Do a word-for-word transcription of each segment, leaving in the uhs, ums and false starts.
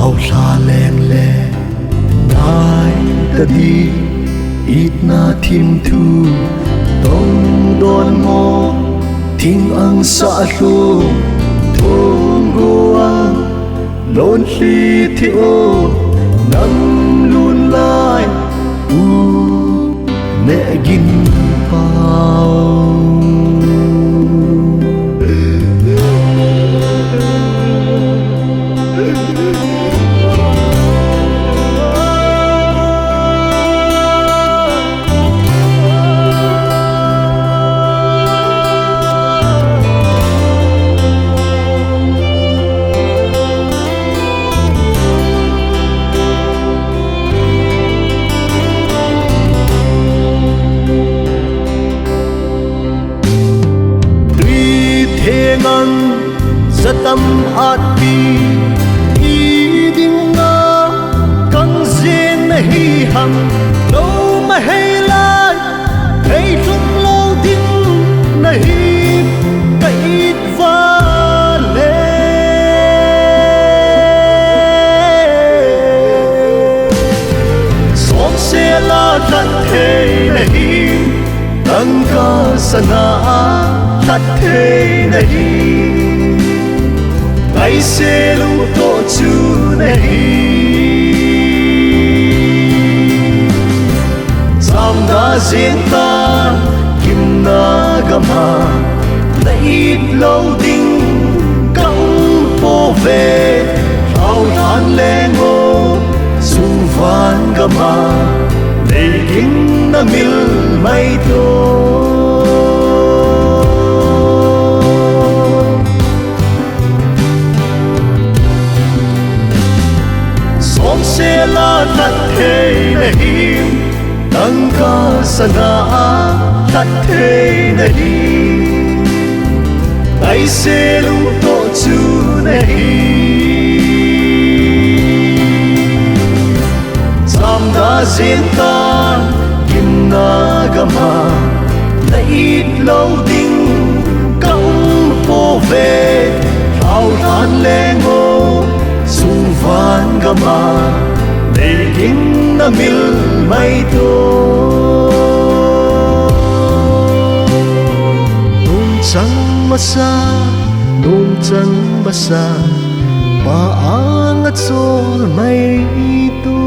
Aw lha leng le nai ta di, itna thim thu tong don mo, thing ang sa lhu thong go ang, lon hli thi o, nam lun lai u ne gin pau. Tui theng ang zatam atpi i ding a kang zen na hi ham, lo ma hei lai, hei lhum lo ding na hi ka it va le. Som se la tlat thei na hi, tangka sana a tlat thei na hi, ngai se lu to chu na hi. Cham da zin ta, gimna gam a, na it lo ding ka um po ve. Hau than leng o, sung van gam a, nei gin na mil mai to. Som se la tlat thei na hi, tangka sana a tlat thei na hi, ngai se lu to chu na hi. Cham da zin ta, gimna gam a, na it lo ding ka um po ve. Hau than leng o, sung van gam a, nei gin na mil mai to. Nung chang masa, nung chang masa, pa ang a chol mai to.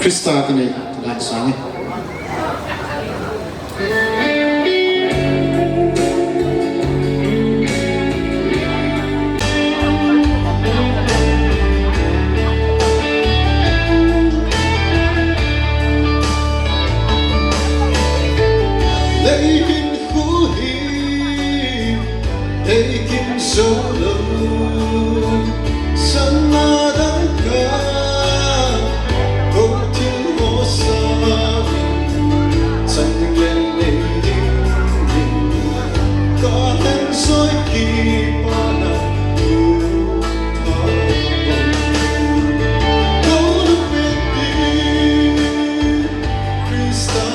Krista kanei dan sang e. Leihin khu hi, leihin solo, sana dang ka, ko thil ho sa, san len nei ding ding, ka len soi ki pa na tu pa. Ko lu pe ti, Krista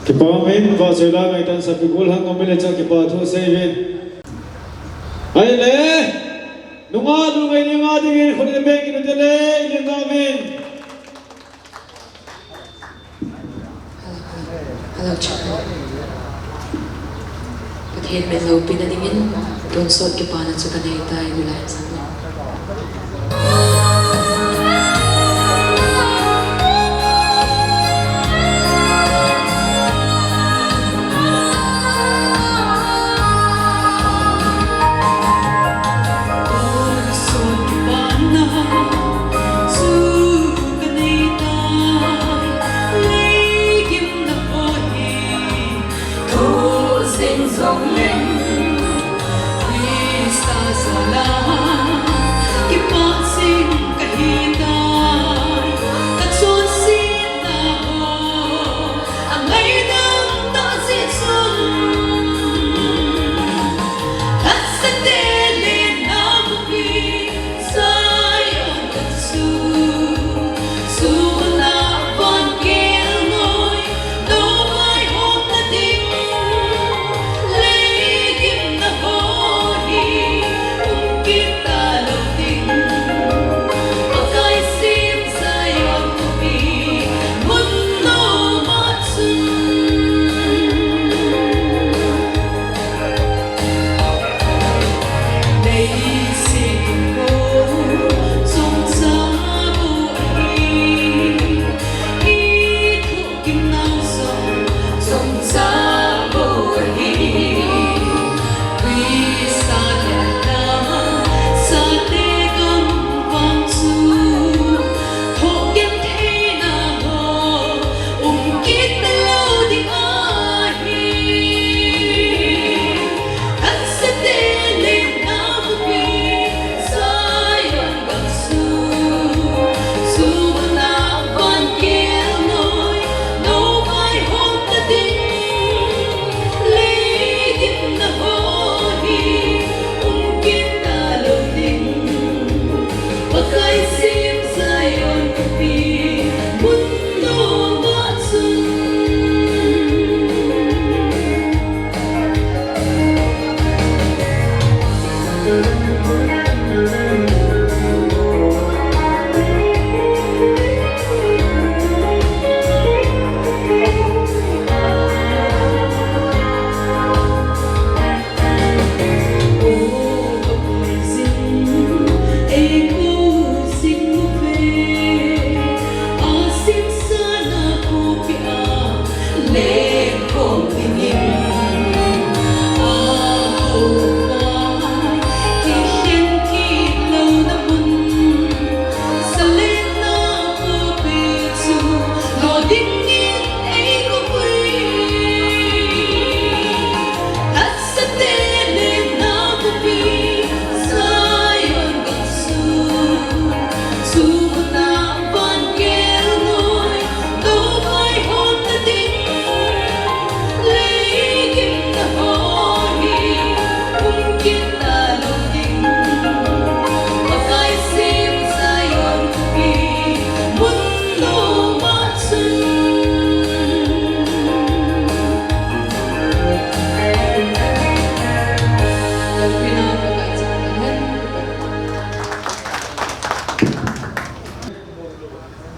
Kipa min, vahchoi la ngaitah in sapi gol hang um le chun kipa thu sei uvin. Ahile, nunga lu ngai ni nga dingin khut in beng in u tile, i lim na min. Hello, hello, check. Pathen min loupina dingin, tonsot kipana chu kanei tai, nilai in sang.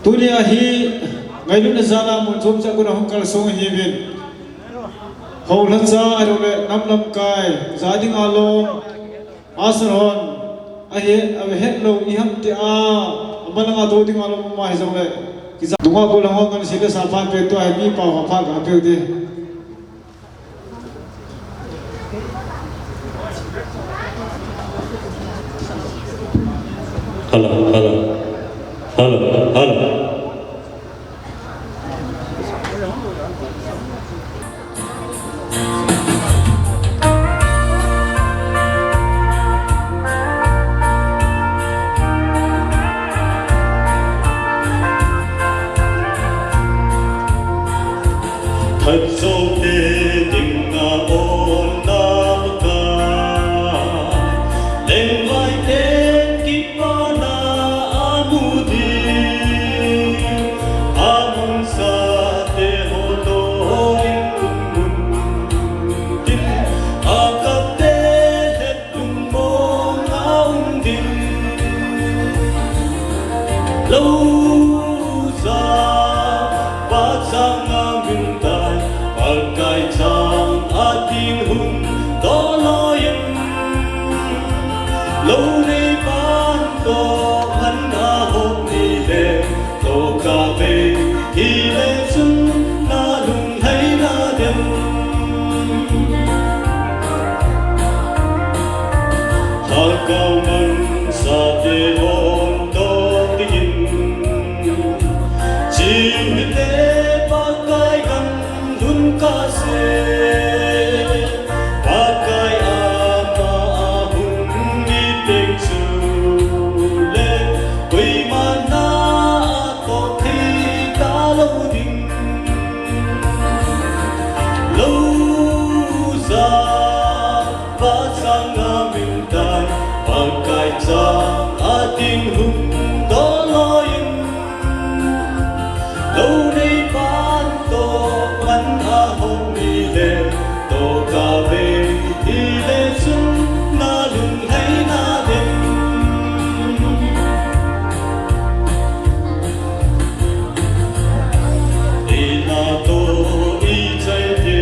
Tunia hi ngailutna jal a mun chom cheh a kon a hung kalsong ahiuvin. Houlhacha ahilouleh nam lamkai, ja dinga lom, asar hon, ahe, ahe lou iham tia, amalanga tou dinga lom ama hijongleh. Kija, dunga gollhang ho ngansi le sa phat pe tua hi mi pao phat kapeh u te. Hello, hello. Hello, hello. Phatchom te dinga onna Pakai, lengvai ten kipana amu ding, amunsah te ho toh in mun mun tin, akap te het lungmong a um ding. Lou ja, pachanga min tai, Pakai chang a ding hung doh loi in. Lou neipan toh man a hop ni le, toh kave, hile chun na lunglhaina dem. Lhagao mansa te hon toh dingin, chihte Pakai gam lhun kahse. Pakai ama a hung ni teng chule, koima na a toh thei talou ding. Lou ja, pachanga min tai, Pakai chang a ding hung doh loi in. Lou neipan toh man a hop ni le, toh kave, hile chun na lunglhaina dem. Ina toh ichai te,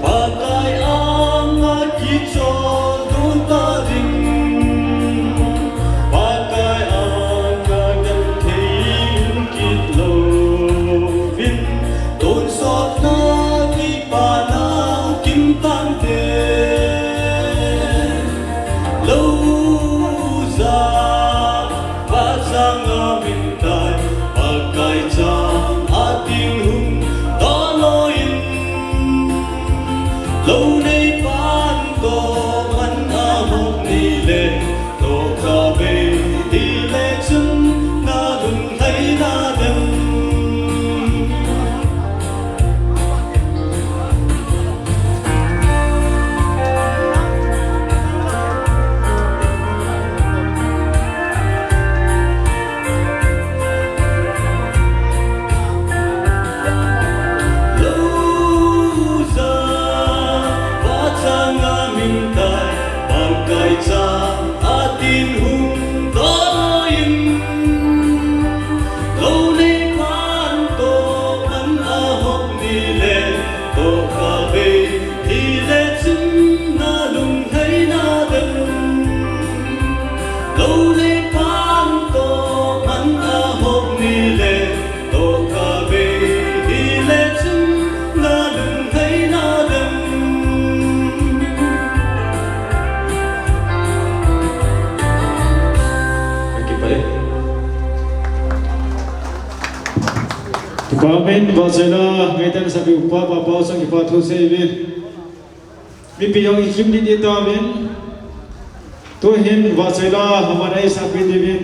Pakai anga kichol lut ta ding. Pakai anga genthei kit louvin, tonsotna kipana kim tante. Lou ja, pachanga min tai, Pakai chang a ding hung doh loi in. Lou neipan toh man a hop ni le, toh kave, hile chun na lunglhaina dem. Lou ja, pachanga min tai, Pakai chang a ding hung doh loi in. Lou neipan toh man a hop ni le, toh kave, hile chun na lunglhaina dem. Lou neipan toh man a hop ni le, toh kave, hile chun na lunglhaina dem. Ka kipah e. Kipa min, vahchoila, ngaitah in sapi upa, pa, pa, sang kipa thu seiyin. Mipi jong ikim ding ding tauvin. Tuhin vahchoila, aman eisapi diuvin.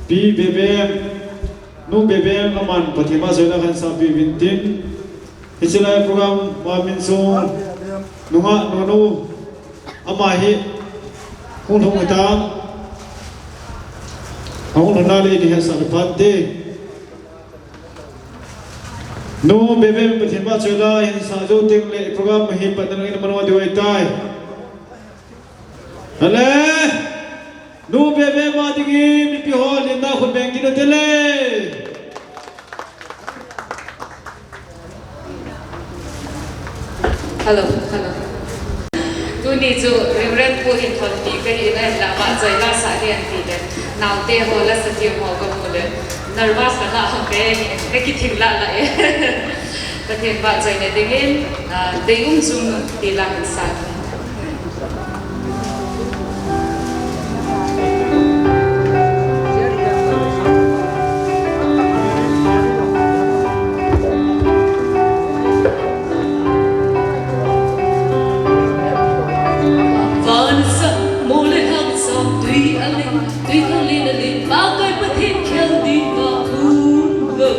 Pi Bebem, Nu Bebem, aman Pathen vahchoila kahin sapi uvin tin. Hiche lai program a min sung, nungah, nunu, ama hi hung lhung hita. Ahung lhun na le ni hetsah le phat te. Nu Bebem, Pathen vahchoila, hin sah jou teng le program hi patna in aman diu ahitai. Ale, Nu Veve ma dingin, mipi ho, lenna khut beng kit u tele. Hello, hello. Tuni chu Reverend Pu Hinthonpi kahi na, la vahchoi la sah ding ahi le. Naote ho, la sa ding ho kamu le. Nervous ka la hong pe, ka kithing la la e. Pathen vahchoina dingin, ah, Deium Chungnung ti la hin sa. Van sa mo le hang sa tui a ling, tui thang le na ling, Pakai Pathen khel ding ka um lo.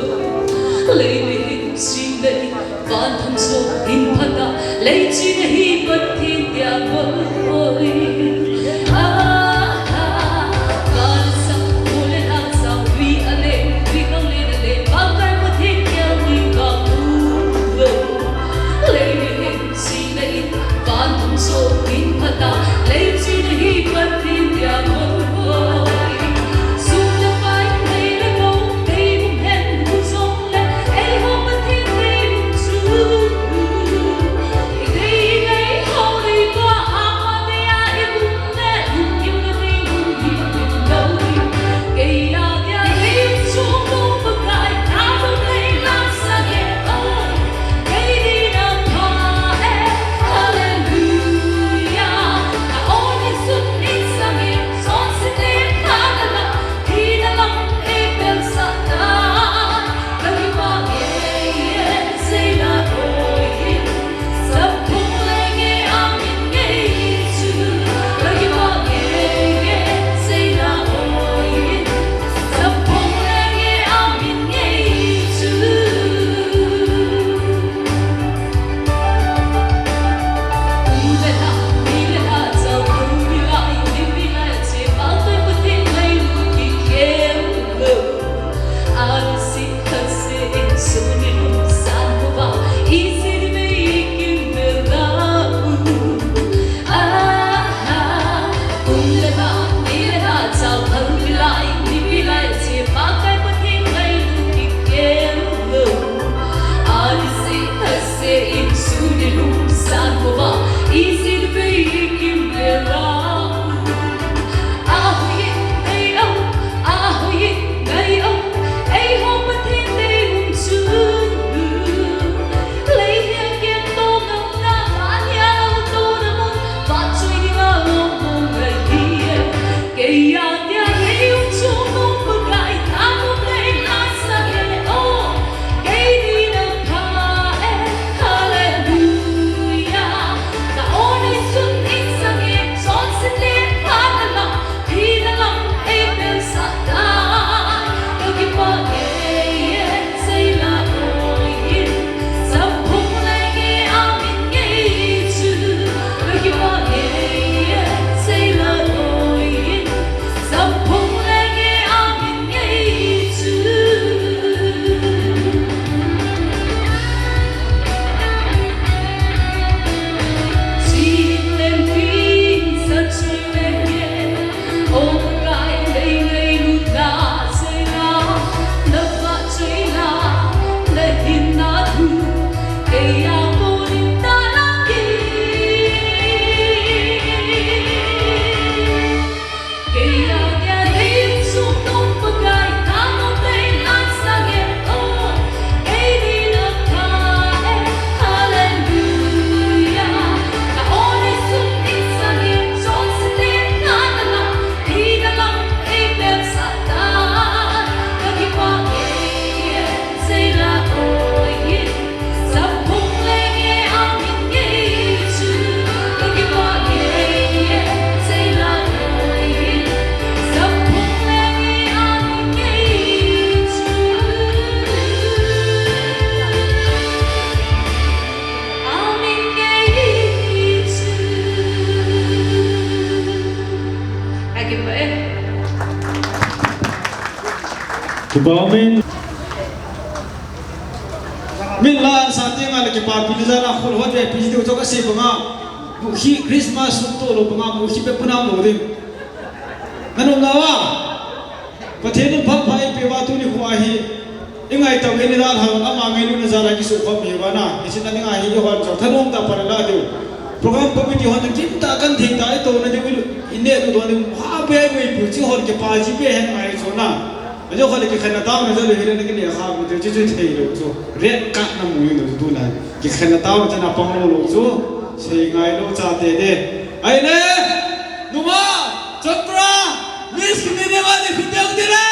Lei le hin sing le hin, van thong so hin phat a, lei chin a hi Pathen dia ngol hoi. Ah, ah, van sa mo le hang sa tui a ling, tui thang le na ling, Pakai Pathen khel ding ka um lo. Lei le hin sing le hin, van thong so hin phat a, lei chin a hi Pathen dia ngol hoi. Sum le pai, nei le gou, nei hung hen hu jong le, ei ho Pathen nei hung chu. I dei i nei ho dei pa, ama dei a i lum le, lum kim le nei lum hi kim lo hi. Kei a dia nei hung chu, Pakai, na hung nei la sa nge o. Kipa umin. Min la an sa teng a le kipapi le jana khol hot ve pi diu chu ka sei banga. Mukhi Christmas sum to lo banga mukhi pe punam lo ding. Nanop nauva, Pathen in phat pha eipeh uva tuni khoa hi, ingaito ngai ni dalhan, ama ngailutna jal a kisukhom hi uva na, hiche na dinga hi ihon chu thanom tah a pan la diu. Program committee hon gimtah a kan thei tah a itouna diu, ineh lut diu, ha be ngaipi u, hiche hon kipa ji be hen ngai chu na. Ajo khat le kikhenna taona jal u hile na kile kha mu te, hiche chu theilou chu. Red card na mu jing diu chu tuna. Kikhenna taona chan a pang lou lou chu. Sei ngai lou chate de. Ahile, nungah, Chopra, Miss Kinidi Wadi Khuteu Tire.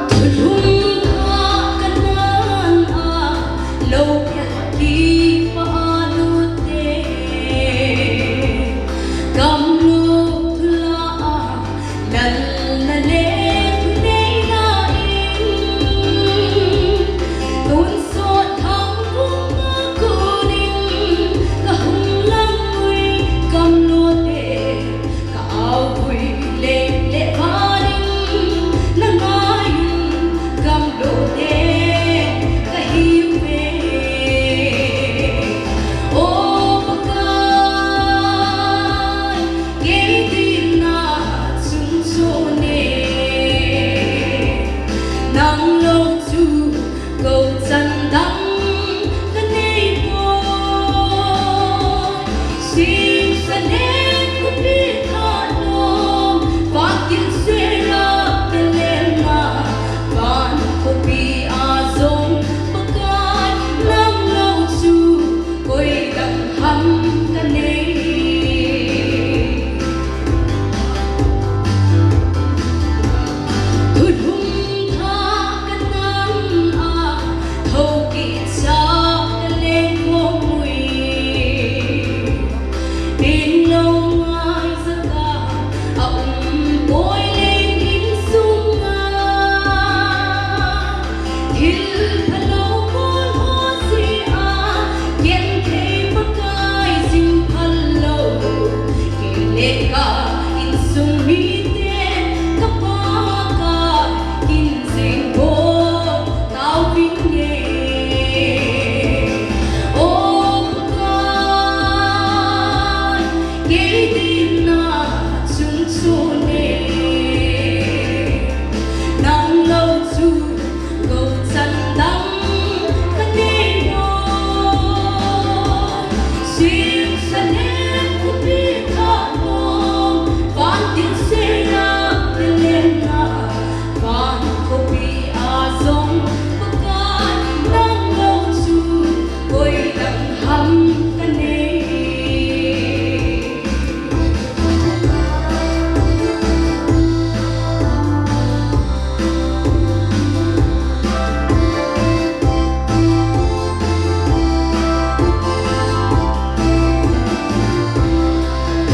Thulhum thah kanan a, lou pia kipa a lut te. Gamlop thulah a, lal na le thuneina in. Tonsot thangvum a konin, kahung lang ui gamlop te. Ka aovui leh leh vanin na ngai un, gamlop te ka hiuve. O Pakai, kei dinna chung chon e, nang lou chu Gochan dang ka nei poi. Simsa le khopi thanom, vantil sela ka lenna, van khopi a jong Pakai nang lou chu koi dang ham ka nei. Thulhum thah kanan a, thokit cha ka leng khom ui. Tin lou ngai jaka, a um poi leng insung a. Thil phalou bol ho jeh a, genthei Pakai jing phal lou. Kei le ka insung mite, ka Pakai, kin jeng bou tauvin e. O Pakai, kei dinna chung chon e, nang lou chu gochan dang ka nei poi. Simsa le khopi thanom, vantil sela ka lenna, van khopi a jong Pakai nang lou chu koi dang ham ka nei.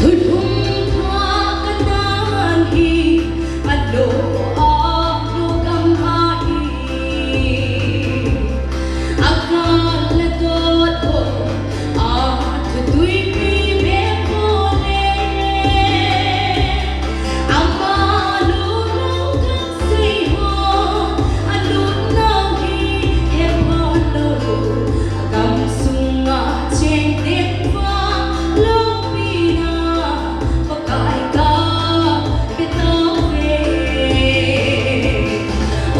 Thulhum thah kanan hi, alo a, alo gam ahi. Akan le dot ho, athu tuipi bep ho le. Ama lungdong kasei ho, alut nau hi hepha lou. Agam sunga cheng teng vang loupina, Pakai ka pe tauve.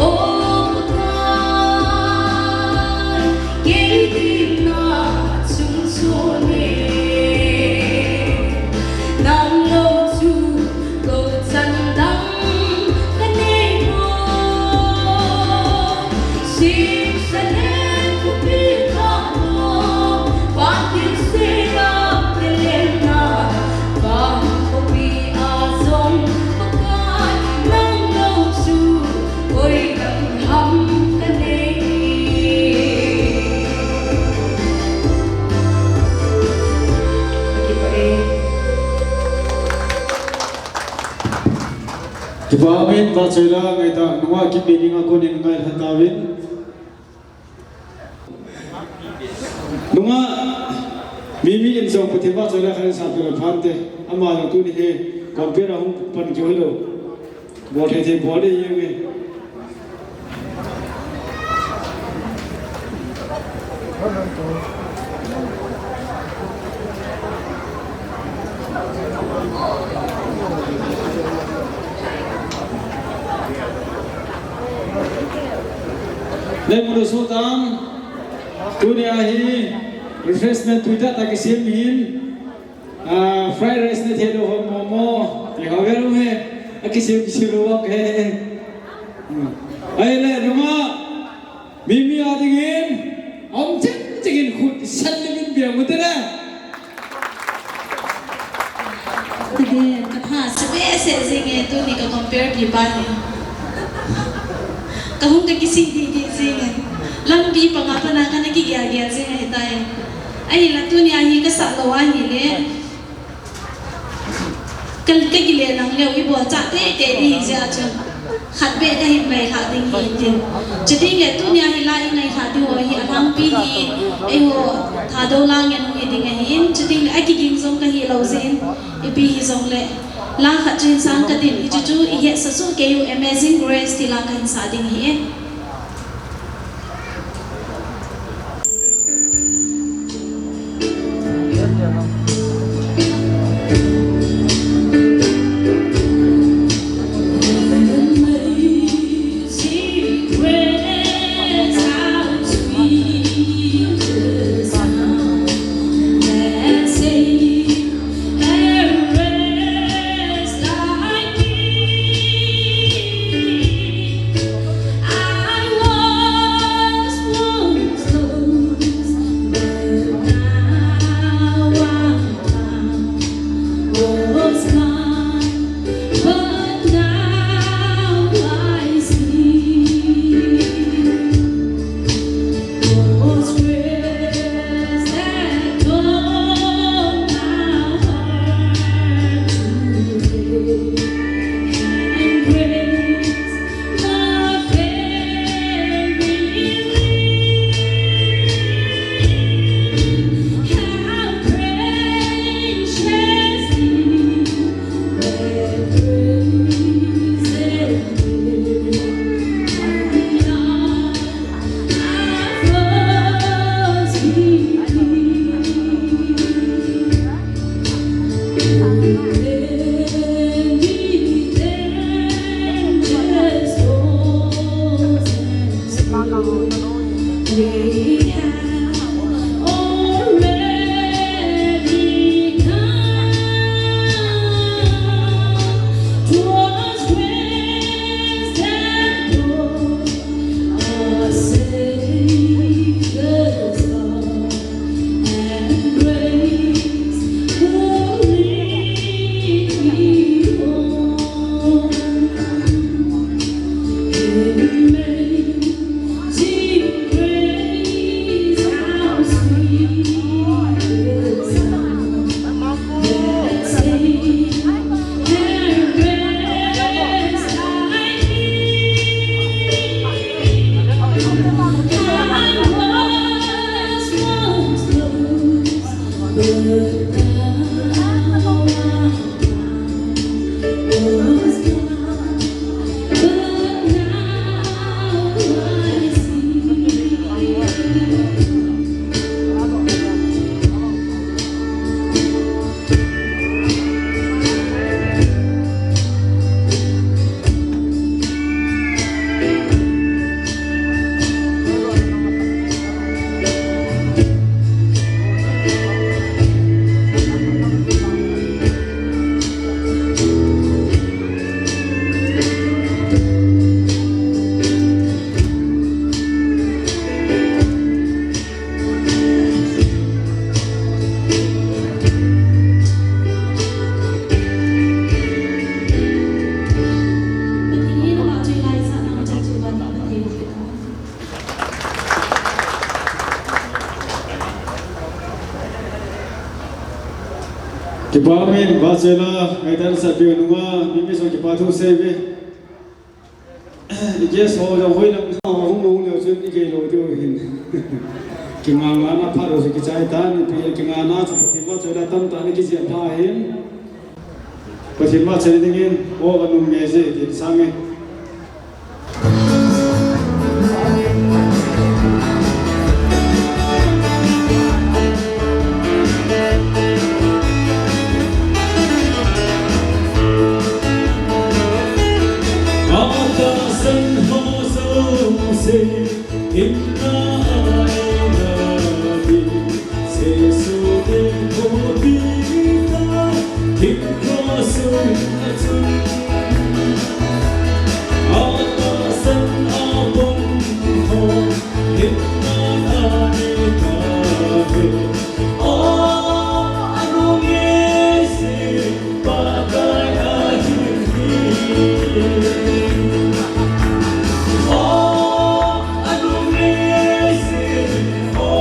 O Pakai, kei dinna chung chon e, nang lou chu gochan dang ka nei poi. Simsa le khopi thanom, vantil sela ka lenna, van khopi a jong Pakai nang lou chu koi dang ham ka nei. Ka kipah e. Kipa umin, vahchoi la ngaitah, nungah Kipmening a konin ngailha tauvin. Nungah Mi mi in jong Pathen vahchoi la khat sa pe le phante. Ama jong tuni hi compare a hung pan keu hilou. Bol thei thei bol ding ahi. Nei mu lou soh tam. Tunia hi refreshment tui tah tah kisem hin. Ah, fried rice na thei lou hon momo. Ti ho ve lou he. Akisem kisem lou vang he. Hmm. Ahile nunga. Mi mi a dingin, aum cheng chengin khut isan le min bia mu te na. Tide, ka tha se behseh jing e, tuni ka compare pi pa hi. Ka hung ka kisih didi jing e. Lampi panga pana kana kigel gel jing ahitai. Ahinla tunia hi ka sah lou ahile. Ka, ka kile lang leu, i bol chah tei tei ding hi jeh a chun. Khat beh ka hin ngailhah ding hi tin. Chuti le tunia hi la i ngailhah ding ho hi alhangpi hi, eiho Thadou la ngen hung hi ding ahin. Chuti le akiging jong ka hi lou jeh in, ipi hi jong le. La khat chu hin sang ka tin, hichu chu i hetsah soh kei u Amazing Grace ti la ka hin sa ding hi. Kipa min, vahchoi la, ngaitah in sah peh u nunga, mi mi jong kipa thu sei ve. I guest ho jong hoi lang sa hung mong leu chun i kei lou diu hin. Kingana phat ho chu kichai tan, ipi kingana chu Pathen vahchoi le tamtah in kijih pha hin. Pathen vahchoi dingin, O Anung Ngeze, tin sang e. Tahsan ho jouse, hinna a eina ding, Jesu eikhopi ta, thing cross sunga chun. Atahsan a pang ho, hinna a nei tauve. O, Anung Ngeze, Pakai ahin hi. O, Anung Ngeze, O,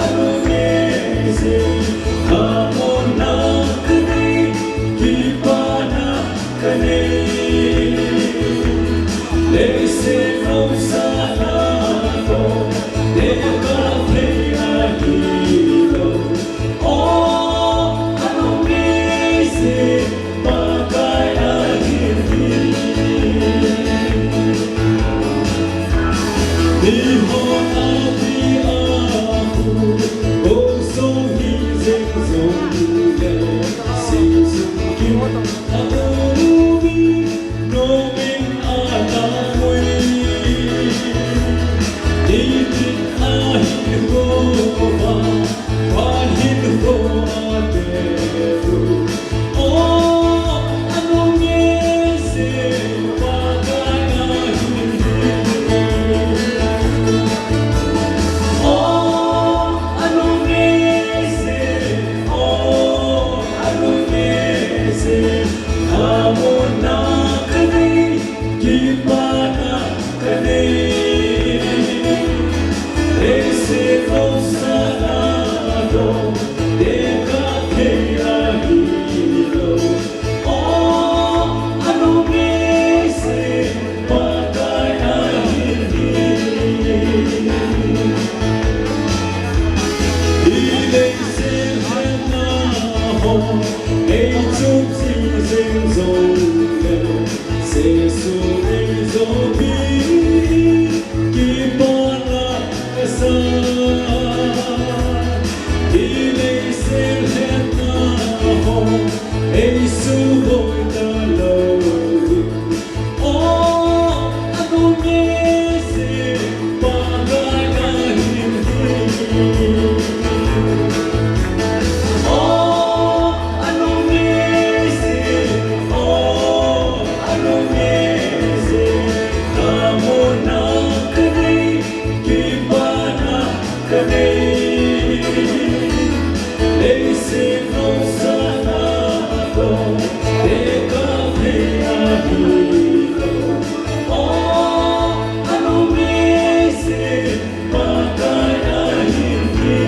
Anung Ngeze, khamona kanei, kipana kanei. Leiset haosa a ho, tekah thei ahilou. O, Anung Ngeze, Pakai ahin hi. Miho api a khu, gou song hi jeng jongle, sing sung kim a um in, nom in a tao ui. Ni tin a hinkho va, van hinkho a teu. O, Anung Ngeze, Pakai ahin hi. O, Anung Ngeze, O, Anung Ngeze, khamona kanei, kipana kanei. Leiset haosa a ho, tekah thei ahilou. O, Anung Ngeze, Pakai ahin hi. Hi leiset hetna ho, eichup jing jeng jongle, Jesu eijopi, kipana kasa. Hi leiset hetna ho, eisuboi talou. O, Anung Ngeze, Pakai ahin hi. O, Anung Ngeze, O, Anung Ngeze, khamona kanei, kipana kanei. Leiset haosa a ho, tekah thei ahilou. O, Anung Ngeze, Pakai ahin hi.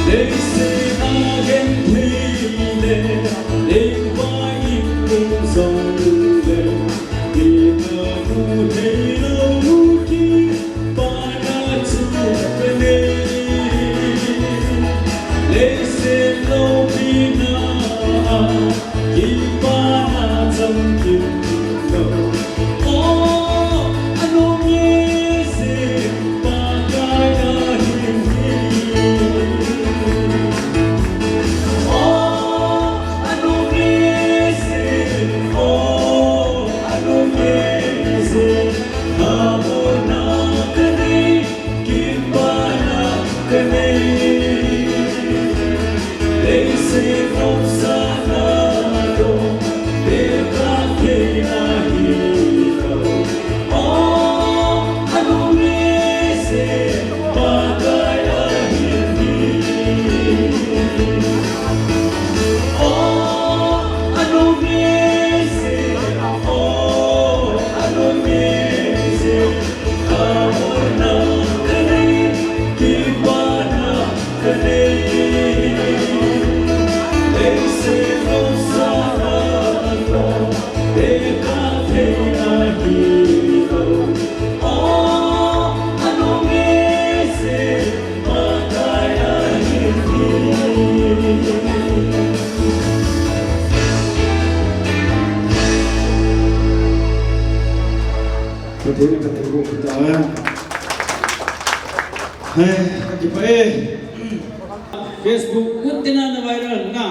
Leiset a genthei le, lengvai in um jongle, kipana mu theilou, kipana chu kanei. Leiset loupina a, kipana chamkim lou. O, Anung Ngeze, Pakai ahin hi. O, Anung Ngeze, O, Anung Ngeze, khamona kanei, kipana kanei. Leiset haosa a ho, tekah thei ahilou. O, Anung Ngeze, Pakai ahin hi. O, Anung Ngeze, O, Anung Ngeze, Eh, kipah e. Facebook, un tina na viral na.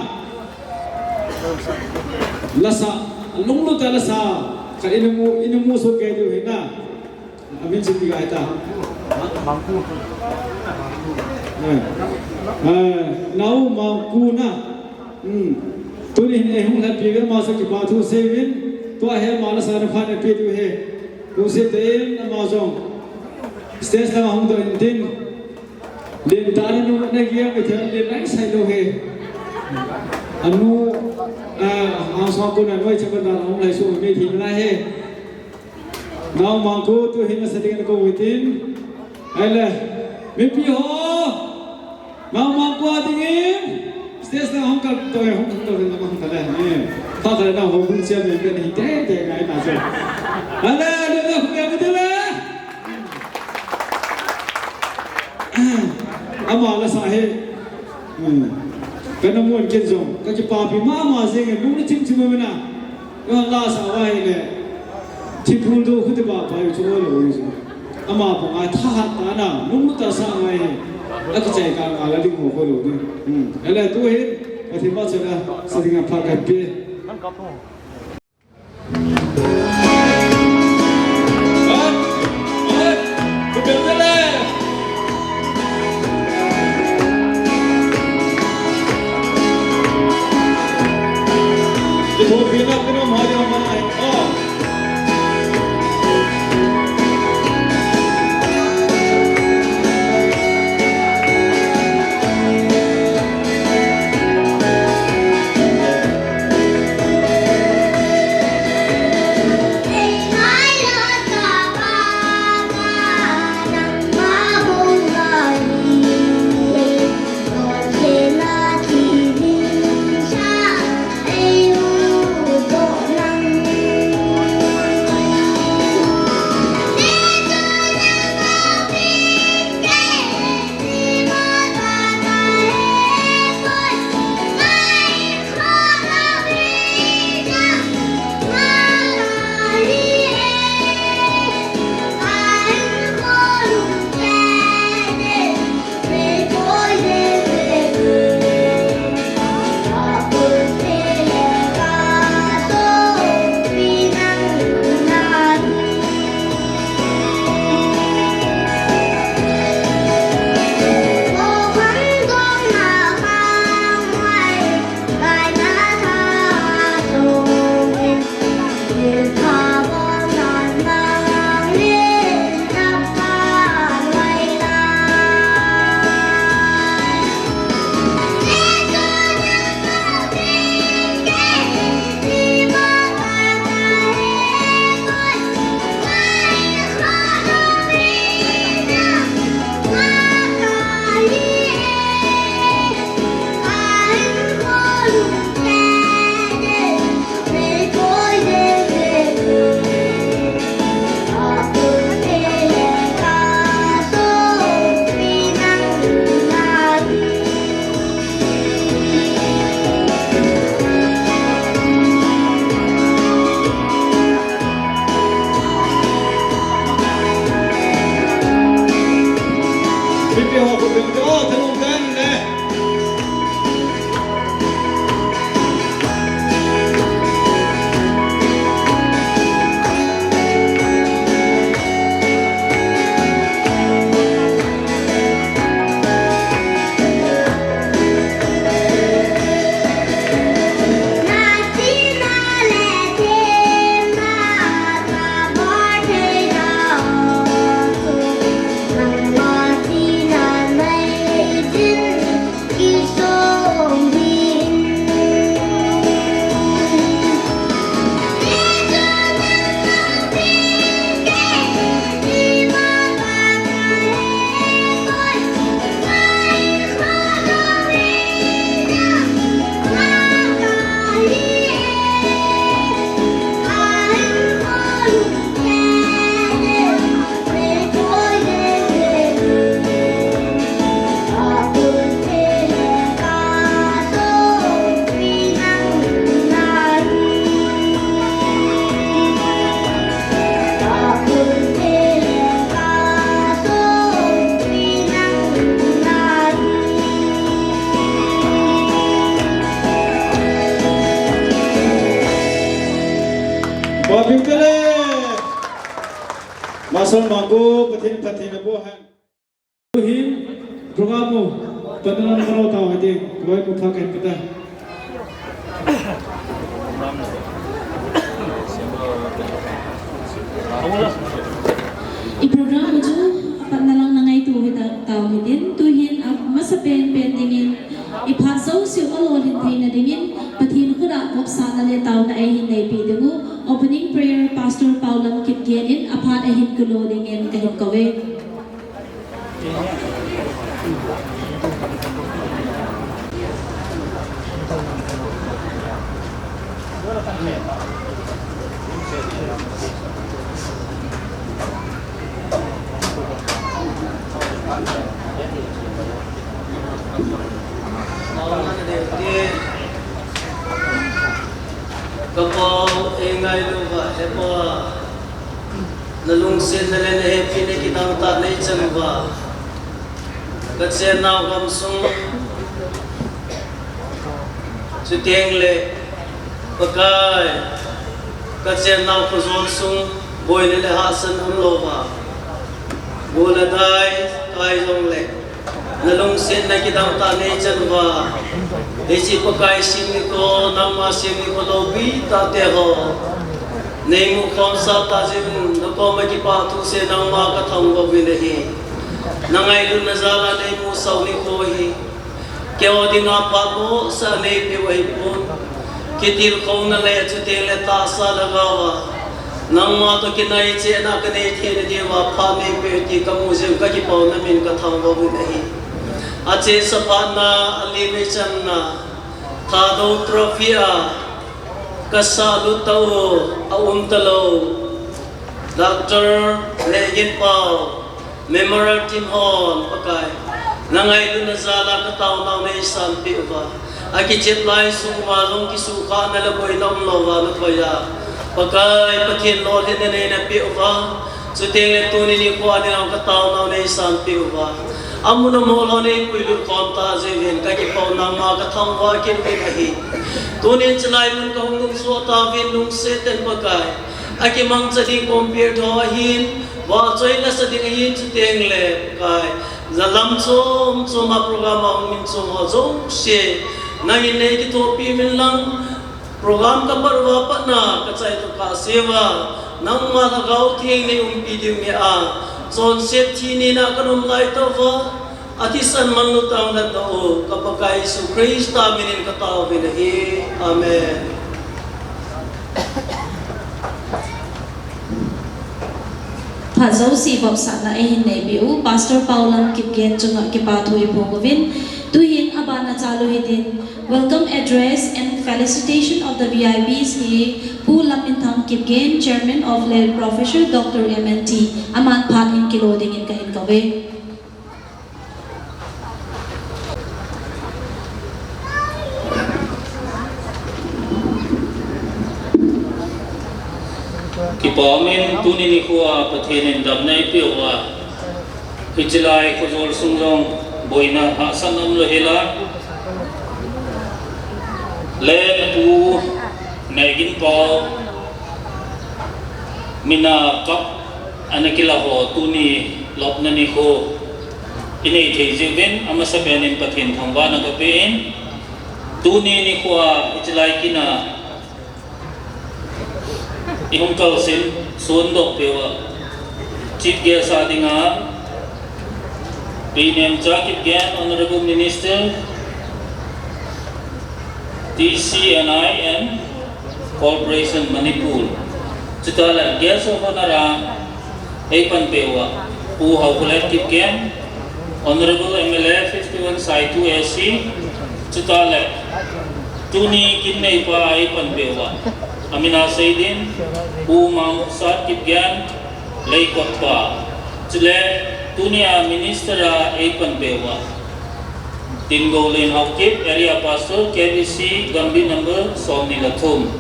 Lasa, lunglut a lasa. Ka ina mu, ina mu so ke diu hi na. Amin si tiga ita. Mangku. Eh. Eh, nau mangku na. Hmm. Tuni hin eihung lhapi ve ma sa kipa thu seivin. Tua hi ama lasa na phan eipeh diu hi. Kum se te in ama jong. Stage lama hung doh intin. Len ta na nu na giang ve thei len nai sai lou hi. Anu, ah, ang song ko na noi chapa da hung lai su me thi na hi. Nau mangku tu hin sa ding ko witin. Ai le. Mipi ho. Nau mangku a dingin. Stage na hung kal to, hung kal to, hung kal to le. Ni. Kha kal na ho bun sia me pe ni te te ngai ta so. Ai le, le le, me me le. Ama lasa hi. Hmm. Kana mun ken jong. Ka kipapi mama jeng e, lung na chim chim mena. Ka lasa va hi le. Thipul do khu te ba pa yu chu lo yu. Ama pa ngai thahat ta na, lung ta sa ngai. A kichai ka nga la ding ho ko lo ni. Hmm. Ele tu hi. Ka thi ma cha la. Sa ding a pha ka pe. Mago, Pathen, Pathen, abo han. Tuhin, program u, panna lang mano tau hati, kaloi mu pha kan kata. I program u chu, panna lang na ngaito hita tau hitin, tuhin, amasa pen pen dingin, I phat jouse u alolhin theina dingin, Pathen khut a vopsahna le taona eihin neipi ding u, opening prayer Pastor Paulam Kipgen in aphat eihin kilo dingin kahin kouve. Ka Pa, ei ngailu uva, he Pa, na lungsetna le na hepina kidang tah nei chan uva, ka chennau gamsung, chuteng le Pakai, ka chennau khojol sung, boina le hahsatna umlou va, gol a dai kai jong le, na lungsetna kidang tah nei chan uva, hiche Pakai sing nikho, nangma sing nikho loupi tah te ho, nei mu khom sah tah jeh un, na koma kipathu seh nangma ka thangvah uvin ahi. Na ngailutna jal a nei musah u nikho hi, keiho dinga phat bohsah nei peh u ahipon, kitilkhouna le chuteng le tahsa lhagao a, nangma toh kinaichehna ka nei theina diuva phat nei peh u ti ka mu jeh un ka kipah u, na min ka thangvah uvin ahi. Achesa phatna, ali mei channa, Thadou Trophy a ka sahlut tah u, aum talou Doctor Nehginpao, Memorial Team hon, Pakai, na ngailutna jal a ka taonau nei sanpeh uva, akichep lai sung uva jong kisukhahna le boina umlou va na koi a, Pakai, Pathen lolhinna neina peh uva, chuteng le tuni nikho a dinga ka taonau nei sanpeh uva, amun amol ho nei puilut khom tah jeh uvin ka kipah u, nangma ka thangvah kit uvin ahi. Tunin chulai mun ka hung nungsoh tauvin, lungset ten Pakai, akimangcha ding compare tho ahin, vahchoi nasa ding ahin, chuteng le Pakai, jalam chom chom a program a hung min chom ho jouse, nangin nei kithopi uvin lang, program ka pat uva patna ka chai tokah sea, nangma Lhagao Theng nei umpi diu nge a, chonset thi nina ka nom lai tauva, athisan manlu tauhen, natoh u ka Pakai Jesu Christa minin ka taovin ahi. Amen. Phat jouse vopsahna eihin neipeh u Pastor Paulam Kipgen chunga kipathu iphong uvin, tuhin abana chalu hitin, welcome address and felicitation of the V I Ps hi Pu Lamminthang Kipgen, Chairman of Late Professor Doctor M N T, aman phat hin kilo dingin kahin kouve. Kipah umin, tuni nikho a Pathen in damna eipeh uva, hichelai khojol sung jong boina hahsatna umlou hela, Late Pu Nehginpao mina cup ana kilah ho tuni lopna nikho inei thei jeh uvin, amasapen in Pathen thangvahna kapeh in, tuni nikho a hichelai kin a ihung kalson sondoh peh uva, Chief Guest a dinga, Pi Nemcha Kipgen, Honourable Minister, T C N I and Corporation Manipur. Chuteng le Guest of Honour a eipanpeh uva Pu Haokholet Kipgen, Honourable M L A fifty-one Saitu A C, chuteng le tuni kin neipa a eipanpeh uva, amin a seiding Pu Mangkhutsat Kipgen, Leikot pa, chule tunia Minister a eipanpeh uva Tinggolen Haokip, Area Pastor, K B C, Gambih number somni le thum.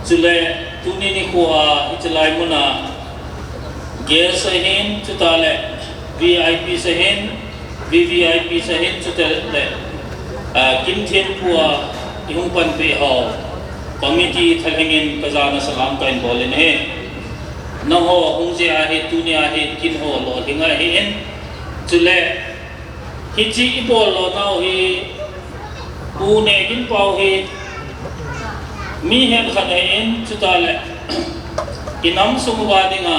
Chule tuni nikho a hichelai mun a guest ahin, chuteng le V I Ps ahin, V V I Ps ahin, chuteng le, ah, kin thempu a ihung panpeh ho committee thalheng in kajana salam kahin bol in ahi. Nangho hung jeh a hi tunia hi kin ho lolhing ahin. Chule hiche i bol lo nau hi Pu Neginpao hi mi hekhat ahin, chutah le i nam sung uva dinga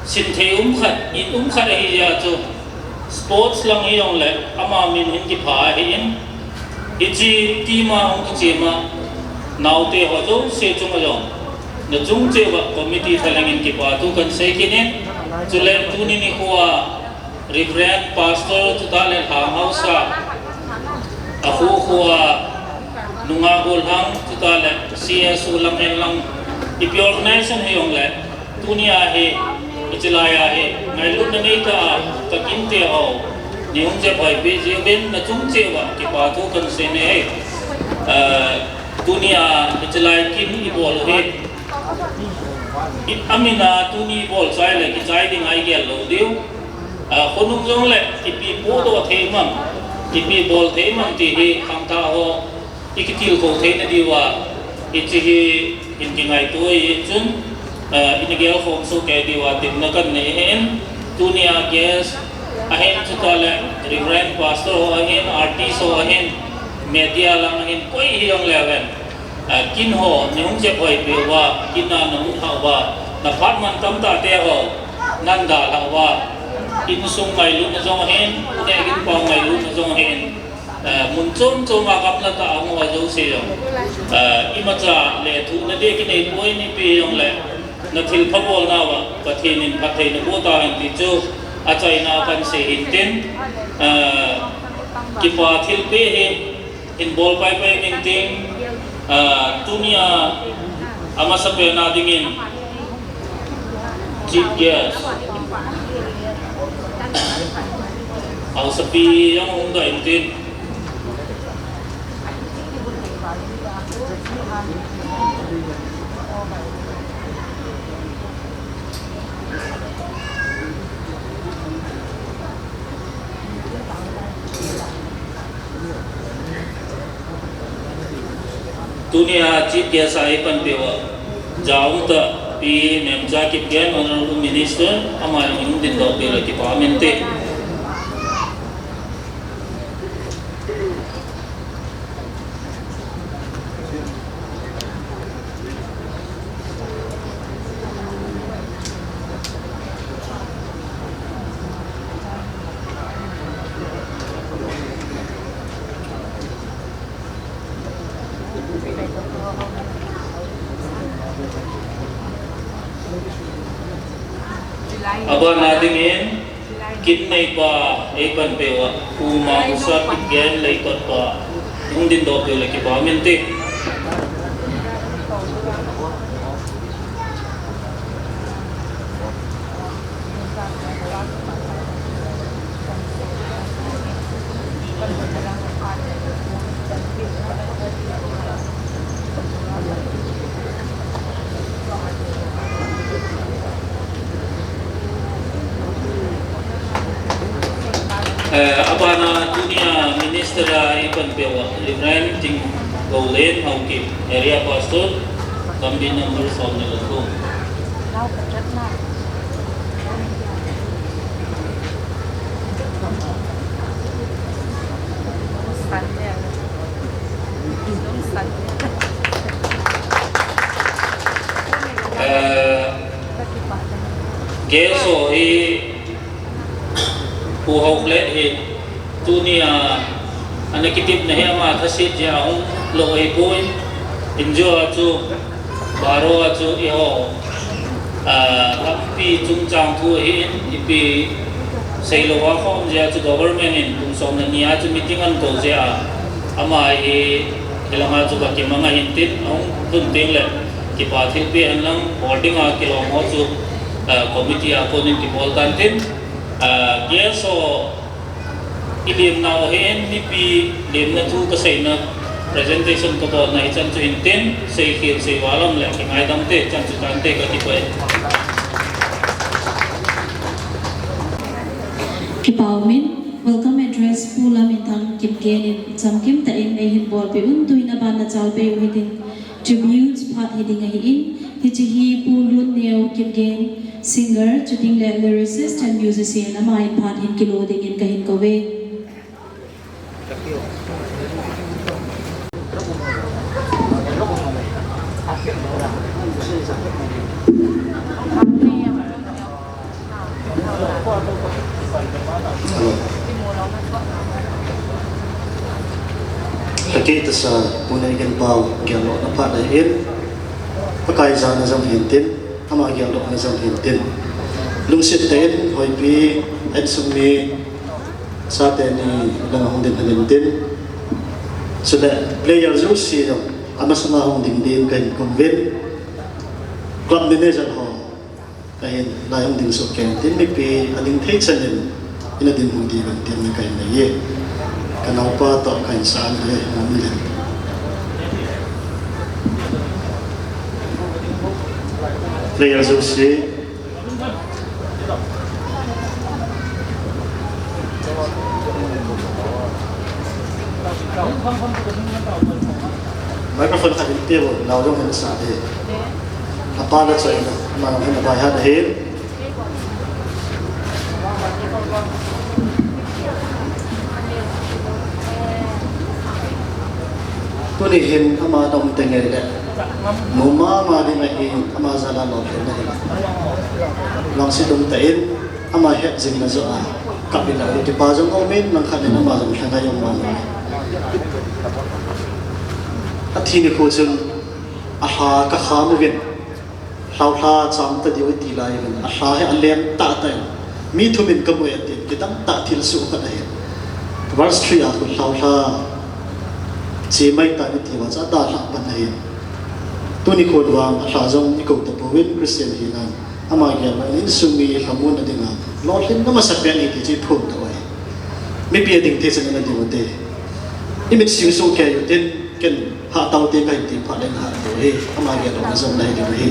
sin thei um khat, in um khat ahi jeh a chu sports lang hi jong le ama min hin kipha ahin. Hiche team a hung kichem a naote ho jouse chunga jong na chung cheh uva committee thalheng in kipa thu kan sei kit in. Chule tuni nikho a Reverend Pastor chutah le Lhang Haosa, a khu khu a nungah gollhang chutah le C S O lang hen lang ipi organization hi jong le tunia hi, hiche lai a hi ngailutna neitah a ka kinte ho nei hung jep hoipi jeh uvin na chung cheh uva kipa thu kan sei e. Eh, tunia hiche lai kin i bol u hi i, amin a tuni i bol chai le kichai ding a i gel lou diu. Eh, khonung jong le ipi podoh thei mam, ipi bol thei mam ti hi khangthah ho i kitilkhou theina diuva hiche hi hin kingaito ahi chun, eh, i na gelkhom soh kei diuva temna kan nei ahin. Tunia guest ahin, chutah le Reverend Pastor ho ahin, artist ho ahin, media lang ahin, koi hi jong le ven, eh, kin ho nei hung jep hoipi uva, kin a na lut hah uva, na phat man tamtah te ho nan dalhah uva, insung ngailutna jong ahin, Pu Neginpao ngailutna jong ahin, eh, mun chom chom a gamla tah a hung ho jouse jong, eh, imacha lethuhna ding kinei poi, ipi jong le na thilpha bolnauva Pathen in phatthei naboh tahen ti chu achaina a kan sei hintin, eh, kipa thilpeh hi hin bol paipai inting, eh, tunia amasapen a dingin Chief guest, Haosapi jong hung doh intin. Tunia Chief Guest a eipanpeh uva, Jaungta Pi Memcha Kipgen, Honourable Minister, ama jong hung dingdoh peh le kipa um inte. Abana dingin, kin neipa eipanpeh uva, Pu Mangsa Kipgen Leikotpa, hung dingdoh peh le kipa um inte. Eh, abana tunia Minister a eipanpeh uva, Reverend Tinggoulen Haokip, Area Pastor, Gambih number som ni le thum. Eh, guest ho hi Pu Haokip hi tunia ana kitepna hi ama thaset jeh a hung lou ahipoi. Injo a chu, Baro a chu eiho, ah, lampi chungchang thu ahin, ipi seilou a khom jeh a chu government in kum som le ni a chu meeting ahin kou jeh a, ama hi hilanga chu kakimang ahin tin, ahung lhun teng le kipa thilpeh hen lang, boarding a kilom ho chu, ah, committee a konin kibol tan tin, ah, guest ho, i lemnau ahin, mipi lemna thu kaseina presentation kabolna hichan chu hintin, seikhel seival um le kingaidam te, chan chu tante, kakipah e. Kipa umin, welcome address Pu Lamminthang Kipgen in chamkim tah in eihin bolpeh un, tuin abana chalpeh u hitin tributes phat hiding ahin, Hiche hi Pu Lunneo Kipgen, singer, chuteng le lyricist and musician, ama in phat hin kilo dingin kahin kouve. Hello. Ka kei tasa, Pu Neiginpao, geldohna phat ahin, Pakai jana jong hintin, ama geldohna jong hintin. Lungset tah in, Hoipi, insung mi, chate ni lang hung ding hintin. Chule, player jouse jong, amasanga hung ding din kahin kum uvin. Club manager ho, kahin, lai hung ding soh kei tin, mipi ading thei chan in, ina ding hung ding uvin tin, kahin nei e. Ka naopa toh kahin sa an le, mo mi le. Player jouse. Microphone khat in pe vo, lau jong hin sa e. Apa la choi na, ama jong hin a bai hat ahi. Tuni hin ama dong te ngei le. Mu mama ding ahi, ama jal a lolhinna hi. Vangset um tah in, ama het jing na joh a. Kap in a, u tipa jong um in, langkhat in ama jong lhangai um vang. Athi nikho chun, alha ka kham uvin. Lhaolha cham ta diu iti lai uvin, alha hi alen tah tah in. Mi thum in ka mu e tin, kidang tah thilsoh khat ahi. Verse three a khu lhaolha che mai tan iti uva chu adalhah pan ahi. Tuni khon vang alha jong i kou tapouvin Christian hinan. Ama gel a insung mi lhamon a dinga lolhinna masapen ahi ti chu i phon tauve. Mipi ading thei chan in ana ding ute. I mit sing soh kei utin, ken hah tau te kahin ti phat le hah tau hi, ama geldohna jong nahi diu ahi.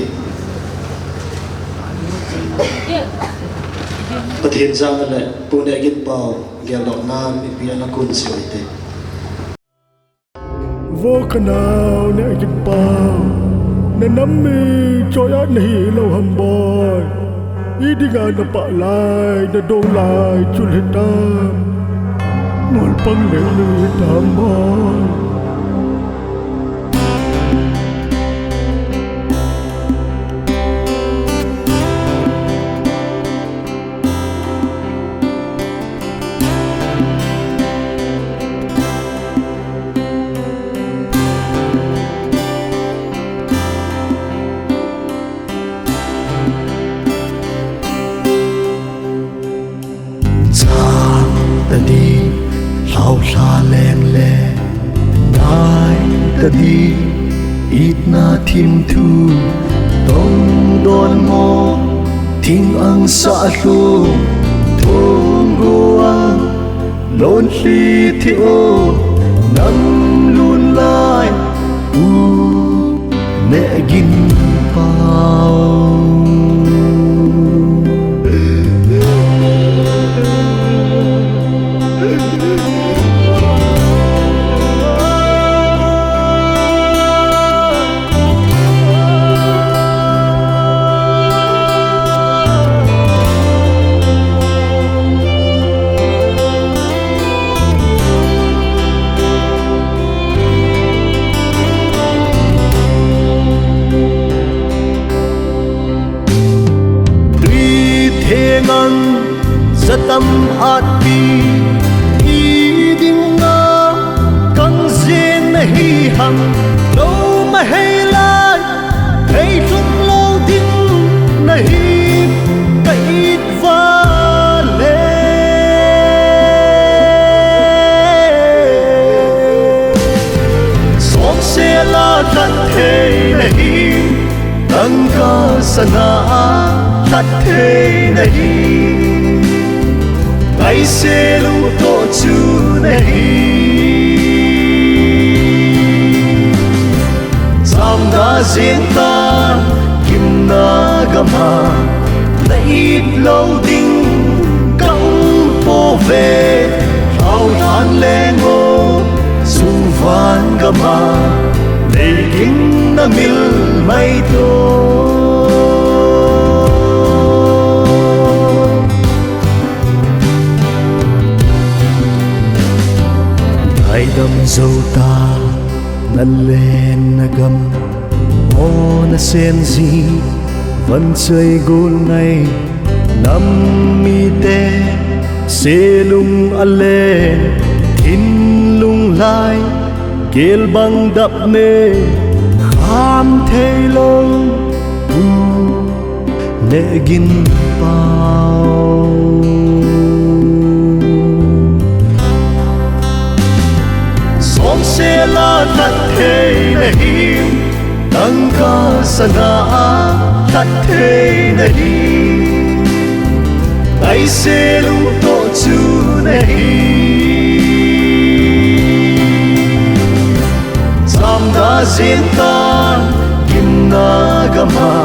Pathen jana le Pu Neiginpao geldohna mipi ana kun cheh ute. Vo ka nao Neiginpao, na nam mi choi a nahi lou ham boi. I dinga na pah lai, na dong lai, chul hitam. Ngol pang le le hitam boi. Chang tadi, lhaolha leng le, ngai tadi, itna thim thu, tong don mo, thing ang sa lhu, thong go ang, lon hli thi o, nam lun lai, u, Neiginpao. Tui theng ang, satam at pi, i dinga kang jen nahi ham, lou ma hei lai, hei lhung lou ding nahi, ka it vale. Som sela lhat thei nahi, tangka sana lhat thei nahi, ngai selu to chu nahi. Samda jeng tan, gimna gama, na it lou ding ka um pouve, lhaolhan leng o, sung van gama, nei ging na mil mai to. Gam Zo ta, na len na gam, mo na sen ji, van chai gul ngai, nam mite, selung a len, thinlung lai, gel bang dap ne, kham thei lo, u, Neh gin pau. Sonsel a that thei nahi, tangka sanga a that thei nahi. Ngai selung toh chu nahi. Chamna jin tan, gimna gam a,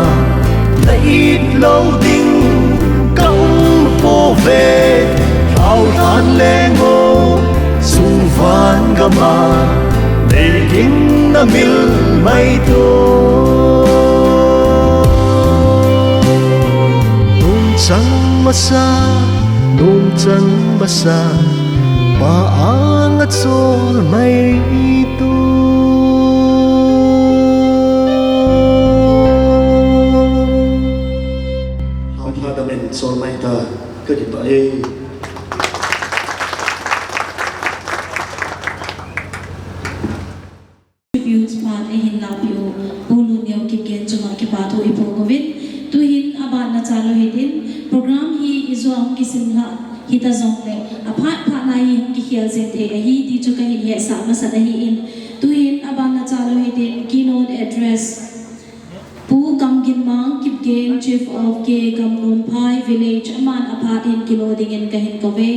na it lou ding ka um pouve. Lhau lhan leng o, sung van gam a, nei gin na mil mai to. Nung chang masa, nung chang masa, Pa anga chol mai tu. Hapha damin chol mai ta, ka kipah e. Tributes phat eihin lahpeh u, Pu Luneo Kipgen chunga kipathu iphong uvin. Tuhin aban na chalou hitin, program hi ijou a hung kisim lhah hita jongle, aphat phat na hi hung kikhel jeng thei ahi ti chu kahin hetsah masat ahin. Tuhin aban na chalou hitin, keynote address Pu Kamginmang Kipgen, Chief of K. Gamnunphai Village, aman aphat in kilo dingin kahin kouve.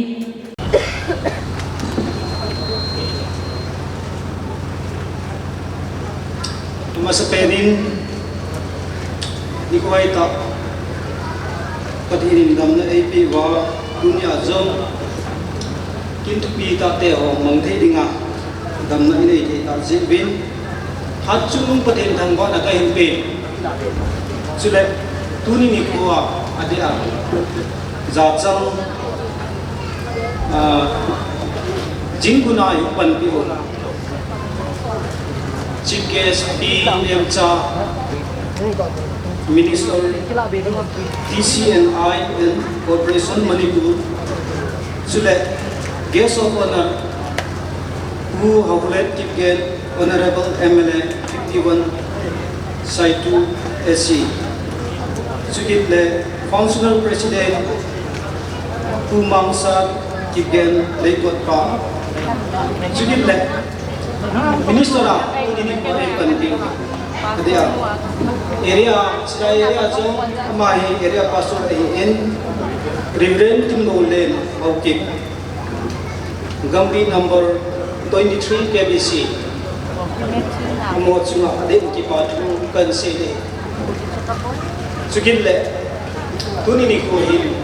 Amasapen in, nikho hoitah, Pathen in damna eipeh uva, tunia jong, kin thupi tah te ho mang thei dinga, damna inei thei tah jeh uvin, hatchungnung Pathen thangvahna kahin pe. Chule, tuni nikho a, adeh a, jachang, ah, jingkuna i panpi u, Chief Guest Pi Nemcha, Minister, D C and I and Corporation Manipur, chule Guest of Honor, Pu Haokholet Kipgen, Honorable M L A fifty-one, Saitu A C. Chukit le Functional President, Pu Mangsa Kipgen, Leikot pa. Chukit le Minister a, tuni nikho a ei panpi. Adeh a, area, Silai area jong, ama hi area pastor ahin, Reverend Timlollen Haokip. Gambih number twenty-three K B C. Amaho chunga adeh in kipathu kahin sei e. Chukit le, tuni nikho hin,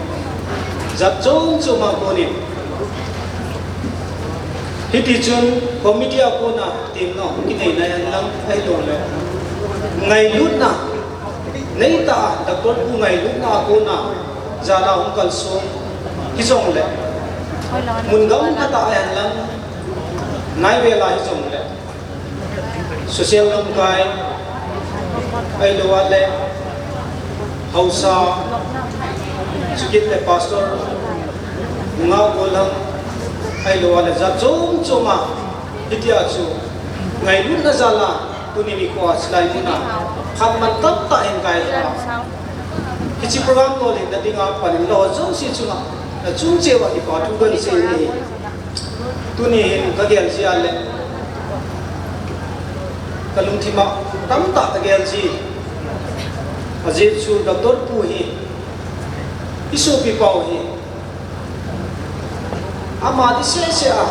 jat chom chom a konin, hiti chun committee a kona temna hung kinei nai hen lang, ahilouleh ngailutna, neitah a, Doctor Pu ngailutna a kona jal a hung kalsong hijongle, mun gamkhat a ahi hen lang, naivel a hijongle, social lamkai, ahilou le haosa, chukit le pastor, nungah golhang, ahilou le jat chom chom a, hitia chu ngailutna jal a, tuni nikho a Silai mun a, phat man tamtah hin kai a. Hiche program lolhinna dinga pan in la ho jouse chunga, nachung cheh uva kipathu kahin sei e. Tuni hin kagel jia le, kalungthim a tamtah kagel ji. Ajeh chu Doctor Pu hi, isopipa u hi, ama ti seh seh a,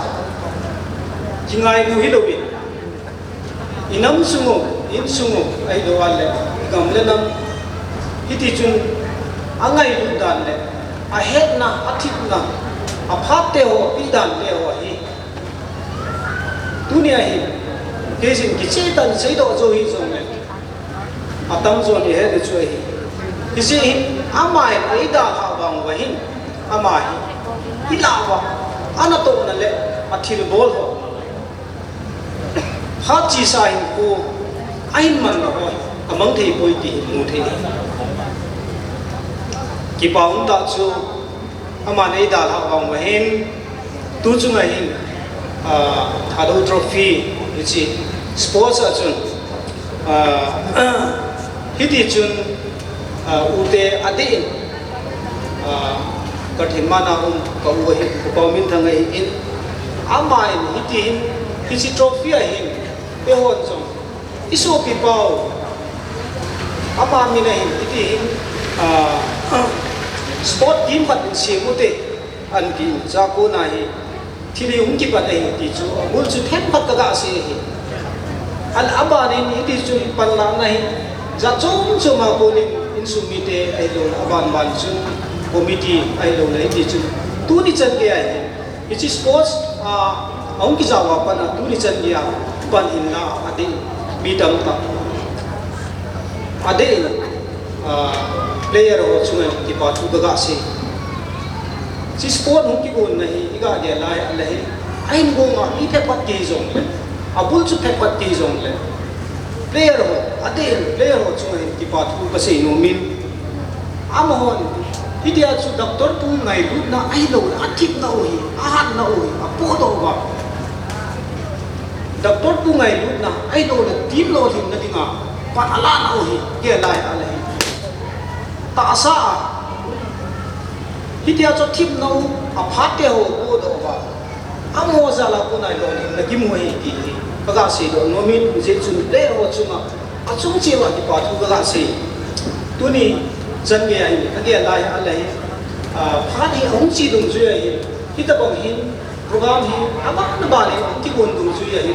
kingainu hilouvin, inam sung u, insung u, ahilou le, gam le nam, hiti chun, angailut dan le, ahetna, athipna, aphat te ho, apeh dan te ho hi, tunia hin, keiyin kicheh tah in seidoh jou hijongle, atamjon ihet le chu ahi. Hijeh hin, ama hin eidalhah vang uva hin, ama hi, ilah uva, anatohna le, athilbol ho, Khat chesa hin ko ahin man na ho, amang thei poi ti hin mu thei. Kipa um tah chu, aman eidalhah vang uva hin, tu chunga hin, ah, Thadou Trophy, hiche sports a chun, ah, hiti chun, ah, ute adeh in, ah, ka themna um, ka u ahi, ka pa Minthang ahi in, aman hiti hin, hiche trophy a hin, eihon jong, i sopi pau, ama min a hin, hiti hin, ah, sport team khat in sem ute, anti, ja kona hi, thil hi hung kipan ahi ti chu, abul chu themkhat ka ga sei ahi. Aban in hiti chun panlahna hi, jat chom chom a konin insung mite ahilou le, aban ban chun committee ahilou le, hiti chun tuni chan gei a hi, hiche sports a, ahung kijao a pat a tuni chan gei a pan hinla adeh, mi tamtah adeh in, ah, player ho chunga kipa thu ka ga sei. Hiche sport hung kigonna hi, i ga gel lai a le hi, ahin gong a, mi phabep kei jong le, abul chu phabep kei jong le, player ho, adeh in player ho chunga hin kipa thu ka sei nom in, amahon, hitia chu doctor pu ngailutna ahilou le, athepna u hi, ahatna u hi, apodoh uva. Doctor pu ngailutna ahilou le, team lolhinna dinga pan alahna u hi, gel lai a le hi, tahsa a, hitia chu thepna u, aphat te ho podoh uva, amaho jal a kona lolhinna kimu ahi ti hi ka ga seidoh nom in, hijeh chun player ho chunga achung cheh uva kipa thu ka ga sei. Tuni chan gei a hi, ka gel lai a le hi, ah, phat hi ahung che dungjui a hi, hitobang hin, program hi, aban aban in ahung kigon dungjui a hi,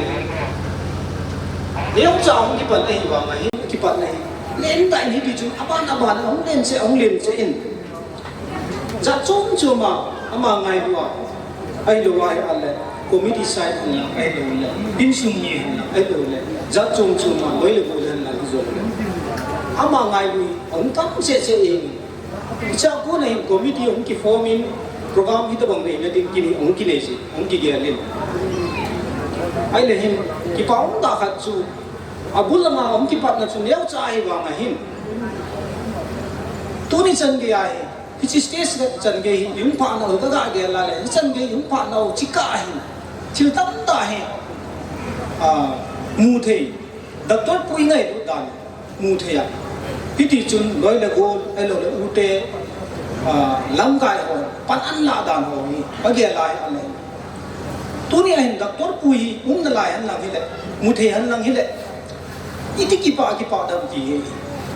neocha ahung kipan ahi vang a hi, kipan ahi. Len tah in hiti chun, aban aban in ahung len cheh, ahung len cheh in. Jat chom chom a, ama ngailu a, ahilou a hi a le, committee side hen lang, ahilou le, insung mi hen lang, ahilou le, jat chom chom a, loi le gol hen lang, hijong le, ama ngailu ahung tam cheh cheh in. Hichea kona hin committee ahung kiform in, program hitobang neina ding kin hi ahung kinei jin, ahung kigel in. Ahile hin, kipa um tah khat chu, abul langa ahung kipatna chu neocha ahi vang a hin, tuni chan gei a hi, hiche stage le chan gei hi, i hung phatna u ka ga gel a le, hichan gei i hung phatna u chu kah a hin, thil tamtah hi, ah, mu thei, doctor pu i ngailut dan mu thei a. Hiti chun loi le gol, ahilou le ute, ah, lamkai ho, pan alah dan ho hi, ka gel lai a le. Tuni a hin doctor pu hi, um nalai hen lang hile, mu thei hen lang hile, iti kipah, kipah dam ti hi.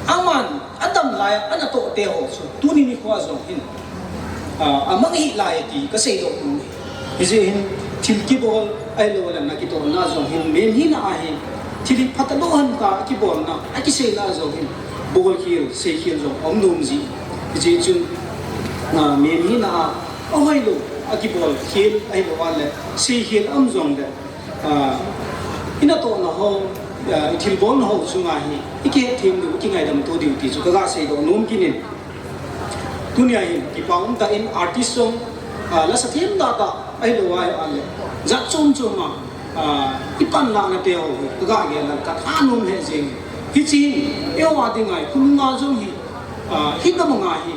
Aman, adam lai a, anatoh te ho chu, tuni nikho a jong hin, ah, amang hih lai ti ka seidoh nom e. Hijeh hin, thil kibol, ahilou le na kitohna jong hin, menhina a hi, thil hi phatalou hen tia kibolna, akiseina jong hin, bolkhel, seikhel jong aum nom ji. Hijeh chun, ah, menhina a, ahoilou, akibolkhel, ahilou a le, seikhel aum jong le, ah, i natohna ho, ah, i thilbolna ho chunga hi, i kihetthem diu, i kingaidam to diu ti chu ka ga seidoh nom kit in. Tunia hin, kipa um tah in artist jong, ah, lasa them tah tah, ahilou a hi a le, jat chom chom a, ah, i panlahna te ho hi, ka ga gel a, ka thanom lheh jeng. Hiche hin, eiho a dinga hi, khonunga jong hi, ah, hitobanga hi,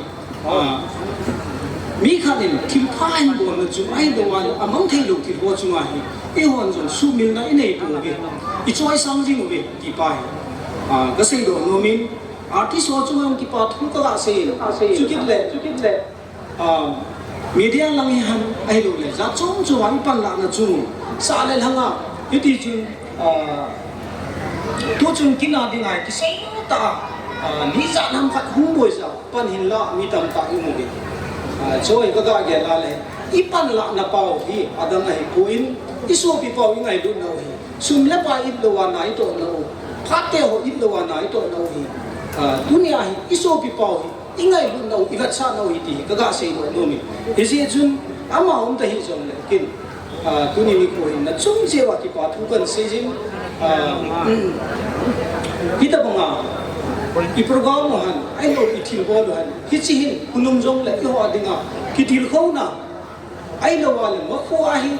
ah, mi khat in thil pha ahin bolna chu, ahilou a le, amang theilou thil ho chunga hi, eihon jong sumilna i nei pouve, i choisang jing uve, ti pa hi, ah, ka seidoh nom in, artist ho chunga kipa thu ka ga sei in. Chukit le, chukit le, ah, media lang hi hen, ahilou le, jat chom chom a i panlahna chu, sah le lhanga, hiti chun, ah, tu chun kin a dinga hi, kisei tah a, ah, nijat ham khat hung boi jeh a, pan hinla, mi tamtah i um uve. Ah, chu hi ka ga gel a le, i panlahna pau hi, adang ahipoi, i sopi pau i ngailutna u hi, sum le pai it lou a na i tohna u, phat te ho it lou a na i tohna u hi, ah, tunia hi, i sopi pau hi, i ngailutna u, i vetsahna u hi ti hi, ka ga seidoh nom in. Hijeh chun, ama um ta hih jong le, kin, ah, tuni nikho hin, nachung cheh uva kipa thu kan sei jin, ah, hitobanga, i program u hen, ahilou i thilbol u hen, hiche hin, khonung jong le, eiho a dinga, kitilkhouna, ahilou a le, makho a hi,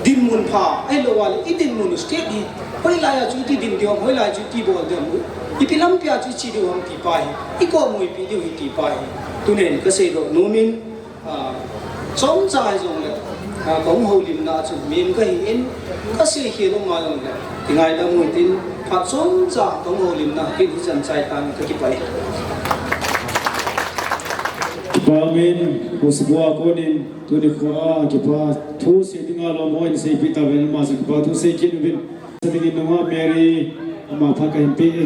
Dinmun pha, ahilou le i dinmun step hi, hoilai a chu iti din diu ham, hoilai chu iti bol diu ham, ipi lampi a chu iche diu ham ti pa hi, i komuipi diu hi ti pa hi. Tunin ka seidoh nom in, chomcha hijongle, ka hung houlimna chu min ka hi in, ka sei khel um a jongle, i ngaidam u hitin, phat chomcha ka hung houlimna kin hichan chai tan ka kipah e. Kipa um in, Hosipua konin, tuni khoa kipa thu sei dinga lom hon seipeh tauvin, ama jong kipa thu sei kit uvin. Sa dingin nungah Mary, ama phat kahin pe e.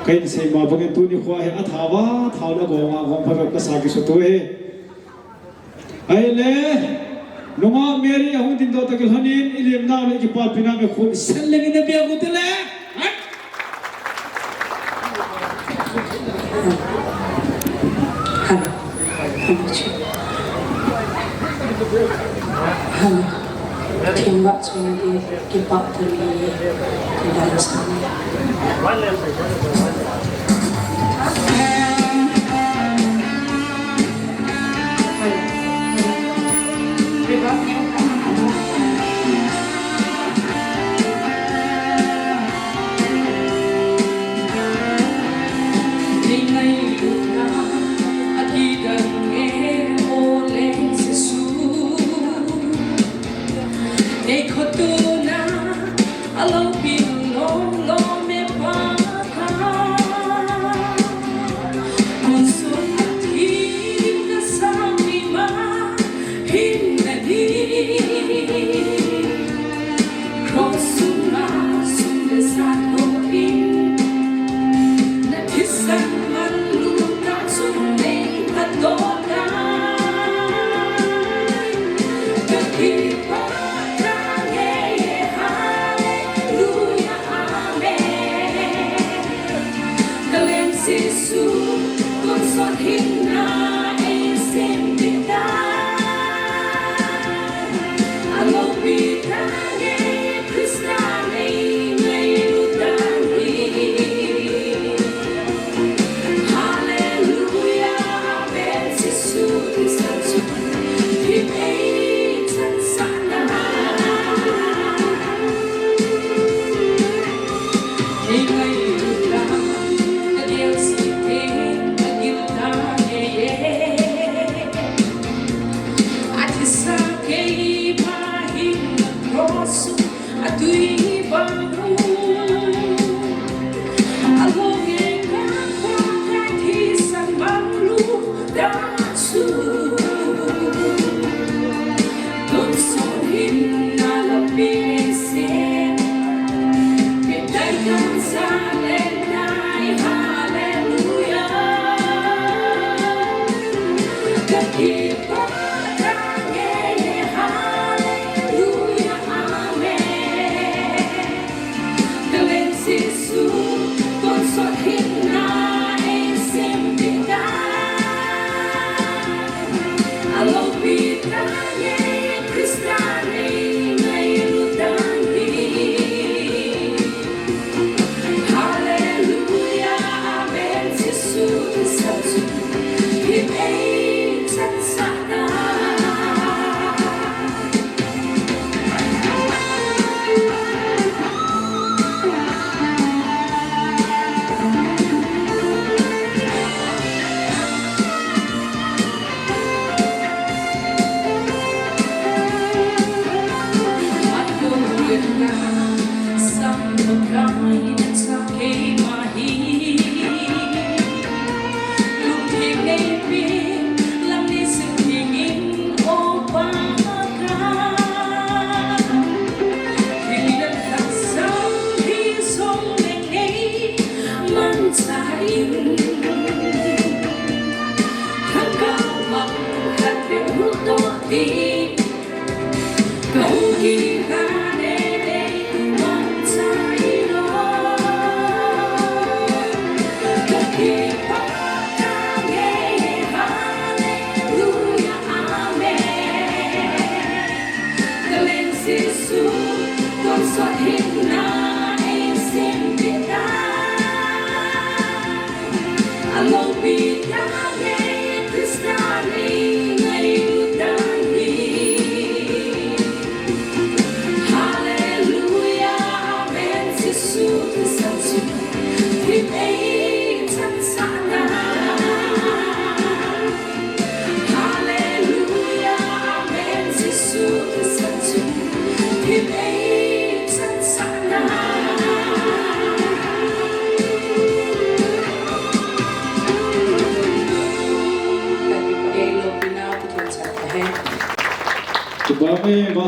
Kahin sei ma bangin tuni khoa hi athao a, thao na gong a, gong phat kasa kisu tu hi. Ahile, nungah Mary ahung dingdoh tah kilhonin, i lemna le kipapina me khut sen lengin na bia u tile. Hello. Hello. Themba chunga kipah tuni, kidang sang.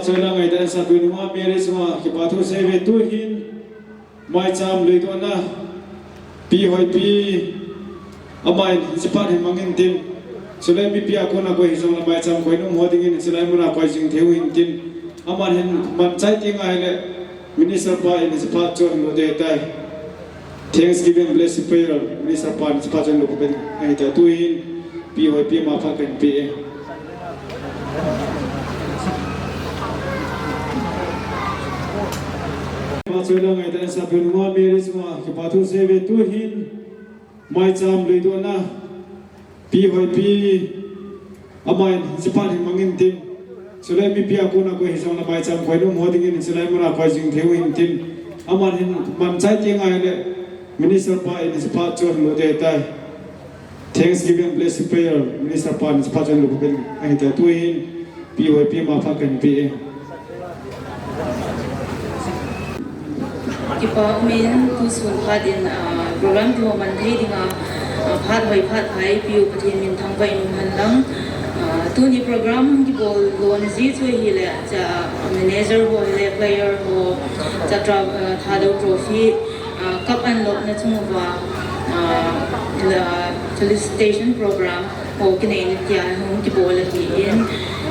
Ngai ta sa pui nunga Mary sunga kipa thu seive tuhin maicham luidona Pi Hoipi aman hiche phat hin mangin tin. Chule mipi a kona koi hijongle maicham koi nom ho dingin chule muna koi jing thei u hin tin. Aman hin man chai ti ngai le Minister pa in hiche phat chun lo de tai. Thanksgiving blessing prayer, Minister pan hiche phat chun lo ko pen ahi ta tuhin, Pi Hoipi ma phat kan pe e. Ma chun lo ngai ta sa pun ma Mary sunga kipa thu seive tuhin, maicham luidona Pi Hoipi aman hiche phat hin mangin tin. Chule mipi a kona koi hijongle maicham koi nom ho dingin chule muna koi jing thei u hin tin. Aman hin man chai ti ngai le Minister pa in hiche phat chun lo de tai. Thanksgiving blessing prayer, Minister pan hiche phat chun lo ko pen ahi ta tuhin, Pi Hoipi ma phat kan pe e. Kipa umin tusun phat in, ah, program kiho man thei dinga, ah, phat hoi phat phai piu Pathen min thangvah in um hen lang. Ah, tuni program kibol lona ji chu hile, cha, manager ho hile, player ho, cha, tra-, ah, Thadou Trophy, ah, cup an lopna chunguva, ah, la, felicitation program ho kinei ni tia hung kibol ahin,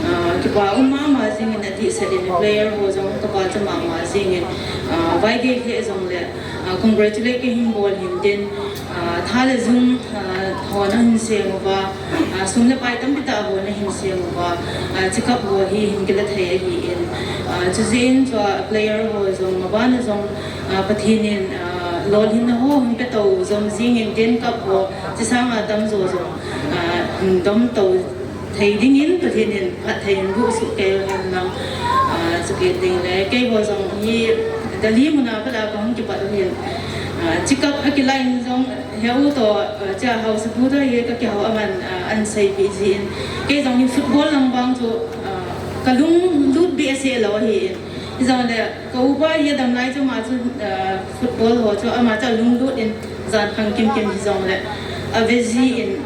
ah, kipa um mama jingin adih set in player ho jong kapa cha mama jingin, ah, vai gei he jongle, ah, congratulate kahin bol hin tin, ah, tha le jung, ah, ho nahin sem uva, ah, sum le pai tampi tah ho nahin sem uva, ah, hiche cup ho hi hin kila thei ahin, ah, chujeh in chua player ho jong mabana jong, ah, Pathen in, ah, lolhinna ho hin pe to jom jingin tin cup ho hiche sanga tamjo jong, ah, hin dom to thei dingin Pathen in phatthei in guh suh kei hen lang. Ah, chukit ding le, kei ho jong hi Delhi muna pat a kahung kipat u hin. Ah, hiche cup akilah in jong, he u to, ah, cha hausapu to hi kakihou aman, ah, ahin seipeh jin. Kei jong hi football lang vang chu, ah, kalunglut behseh lou ahin. Hijongle, ka upa hi adam lai chu ama chu, ah, football ho chu ama chu alunglut in jan khang kimkim hijongle, ave jin.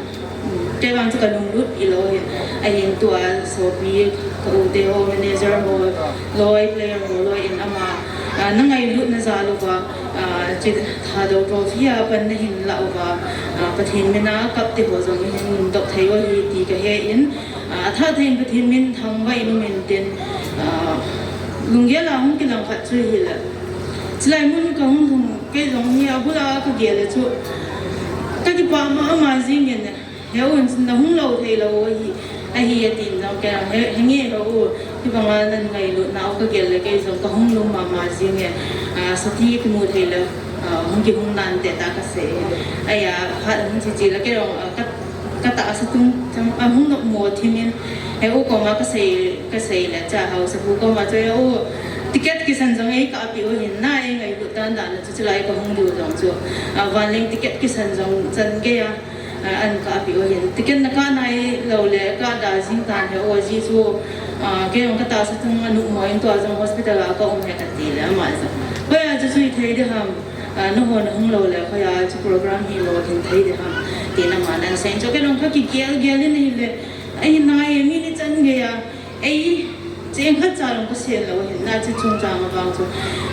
Kei vang chu kalunglut ilou hin, ahin tua sopi, ka u te ho, manager ho, loi, player ho, loi in ama, ah, na ngailutna jal uva, ah, hiche Thadou Trophy a pan nahin lah uva, ah, Pathen mina cup te ho jong hin dop thei u ahi ti kahe in, ah, atha thei in Pathen min thangvah in um in tin, ah, lunggel a hung kilang khat chu hile. Chulai mun kahung lhung, kei jong hi abul a kagel le chu, kakipa mama jingin, He u, nahung lou thei lou u ahi, ahi atin jong kei, he, henge he u, hibanga nangailut nau kagel le kei jong kahung lung mama jing e, ah, sati kimu thei le, ah, hung kihung nante tia kasei. Ahi a, phat hung chi chi le kei jong, ah, ka, katahsa tung, chang, ahung nopmo thim in, he u koma kasei, kasei le cha hausapu koma chu he u, ticket kisan jong eikapeh u hin na, eingailut dan dan le chu chulai kahung diu jong chu, ah, vanleng ticket kisan jong chan gei a, Ah, ahin kapeh u hin. Ticket nakah nailou le, kah da jing tan he u ajeh chu, ah, kei jong katahsa tung anopmo in tua jong hospital a kaum e kati le ama jong. Hoiya chu jui thei ding ham, ah, nahon nahung lou le, hoiya chu program hi lolhin thei ding ham, tin ama ahin sei in chu kei jong kakigel gel in ahile, ahi nai e, mi ni chan gei a, Ei, cheng khat cha jong kasel lou hin, na chu chungchang a vang chu.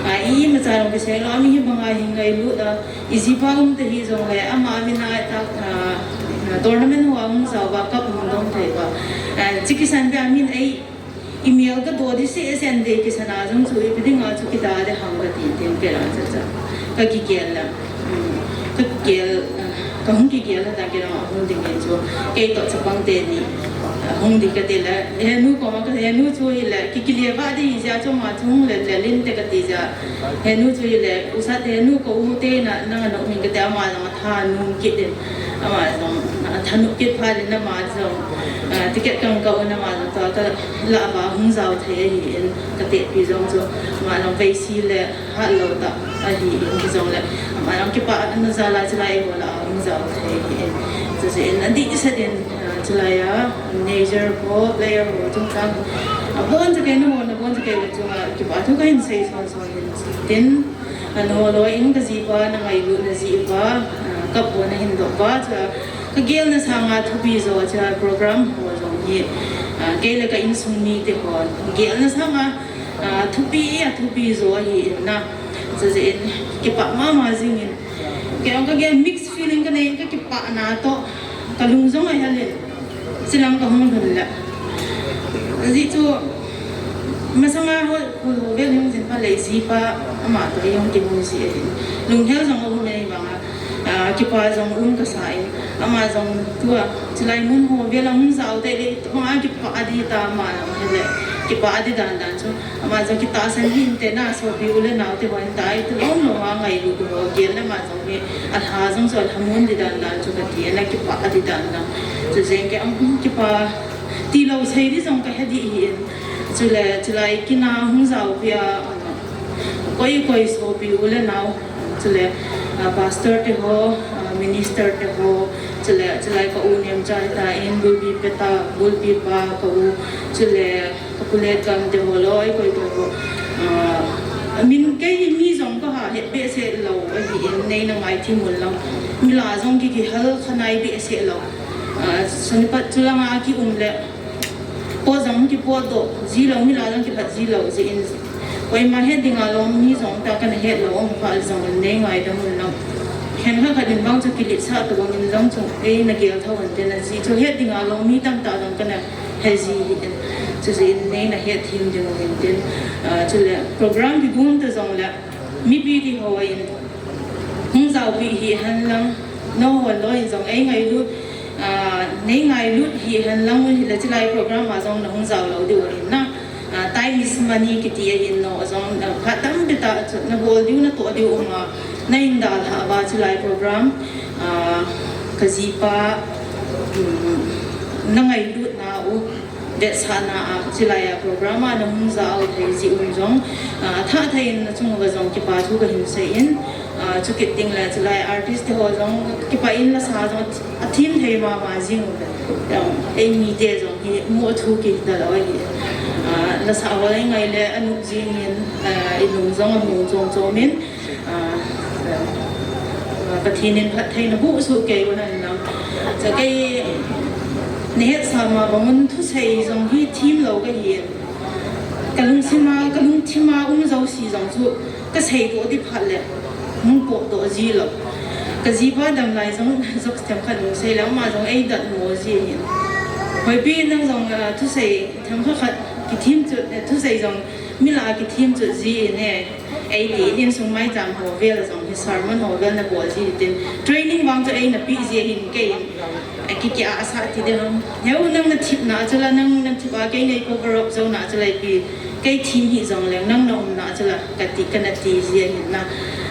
A, imacha jong kasel lou, ami hibanga hin ngailut a, ijipa um ta hijongle, ama mina ta, a, tournament ho a hung jao uva, cup hung dong thei uva. A, hiche kisan beh a min ei, imel kadoh ding seh seh in dei kisan a jong chu, ipi dinga chu kida ding ham kati tin kei jong chu cha. Kakigel a. Kakigel, kahung kigel a ta kei jong ahung ding in chu, kei toh chapang teni, ahung ding kati le, henu koma ka, henu chu hile, kikile va ding jeh a chu ama chu hung lel lel inte kati jeh a, henu chu hile, u Sat, henu ka u te na, nanga nom in kati ama jong athanop kit in, ama jong athanop kit phat in ama jong, ah, ticket kang ka u na ama jong tua kalah uva hung jao thei ahin, katehpi jong chu, ama jong veisi le, Hat lou tah ahi in, hijongle, ama jong kipana jal a chulai eiho lah a hung jao thei ahi in. Chujeh in adih set in, ah, chulai a, manager ho, player ho, chungchang, aboncha kei, nangho, naboncha kei le chunga, kipa thu kahin sei son son in. Tin, ah, nangho loi in kajipa, nangailutna jeh uva, ah, cup ho nahin doh uva, chua, kagelna sanga thupi jo, chua, program ho jong hi, ah, kei le ka insung mite ho, gelna sanga, Ah, thupi, a thupi jo ahi in na. Chujeh in kipah mama jing in. Kei jong kagel mixed feeling kanei in, kakipah na toh kalung jong ahel in. Chilang kahung lhun le. Ajeh chu masanga ho, ho, ho vel hung jin pa lei jipa ama toh jong kihung ji ahin. Lunghel jong aum e vang a. Ah, kipa jong um kasa in, ama jong tua, chulai mun ho vel a hung jao tei le, tua kipah di ta ama jong hele, kipah di dan dan chu, ama jong kitahsan hinte na, sopi u le nao te hon tai, tu lom lom a ngailut ho, gel le ama jong hi, alha jong chu alha mun di dan dan chu kati, ana kipah di dan dan. Chu jeng kei a, um, kipa, tilou sei di jong kahe di hi in, chule, chulai kin a hung jao pi a, Koi, koi sopi u le nao, chule, ah, pastor te ho, ah, minister te ho, chule, chule ka u Nemcha ta in, bulpi pa ta, bulpi pa ka u, chule, ka pu Letgam te ho loi, koi, koi ho. Ah, min kei hi mi jong kaha het behseh lou, ahi in nei na ngai thi mun lang. Mi la jong ki kihal khanai behseh lou. Ah, sunipat chu langa kium le, Pot jong kipot doh ji lou, mi la jong kiphat ji lou, jeh in. Koima het dinga lom, mi jong ta kana het lou, um pha jong nei ngaidam un lang. Khenkhat khat in vang chu kiletsah tabang in jong chu, ei na gel tho un tin ajeh chu het dinga lom, mi tamtah jong kana he ji hi in. Chujeh in nei na het them ding un tin. Ah, chule program kigong ta jong le, mipi kihou in. Hung jaopi hi hen lang, nangho loi jong ei ngailut, ah, nei ngailut hi hen lang, hile chulai program a jong na hung jao lou diu ahin na. Ah, time is money kiti ahin, nangho jong, ah, phat tampi ta chu na bol diu, na toh diu um a, na in dalha uva chulai program, ah, ka jipa, um, na ngailut na u. Vetsahna a, chulai a program a na hung jao thei ji un jong, ah, thah thei in na chung uva jong kipa thu kahin sei in, ah, chukit ding le chulai artist te ho jong kipah in lasa jong a them thei mama jing uve. Jong, ei mite jong hi mu thu kit da lou ahi. Ah, lasa ho le ngai le anop jing in, ah, i lung jong amu chom chom in, Ah, ah, Pathen in phattheina boh soh kei un hen lang. Cha kei, na hetsah ma bang un thusei jong hi them lou kahi in. Ka lungsim a, ka lungthim a um jouse jong chu ka sei toh di phat le, hung pot toh ji lou. Ka jipa dam lai jong, jok themkhat hung sei le, ama jong ei dat mo ji hin. Hoipi nang jong, ah, thusei themkhat khat kithem chu, eh, thusei jong mi la kithem chu ji in e. Ei ti in insung maicham ho vel a jong hi sermon ho vel na bol ji tin. Training vang chu ei na pe ji ahin kei in. A ki ki a sa ti de ham. Heu nang na thip na chu la nang na thip a kei nei cover up jo na chu la pi. Kei them hi jong leng nang na um na chu la ka ti ka na ti ji ahin na.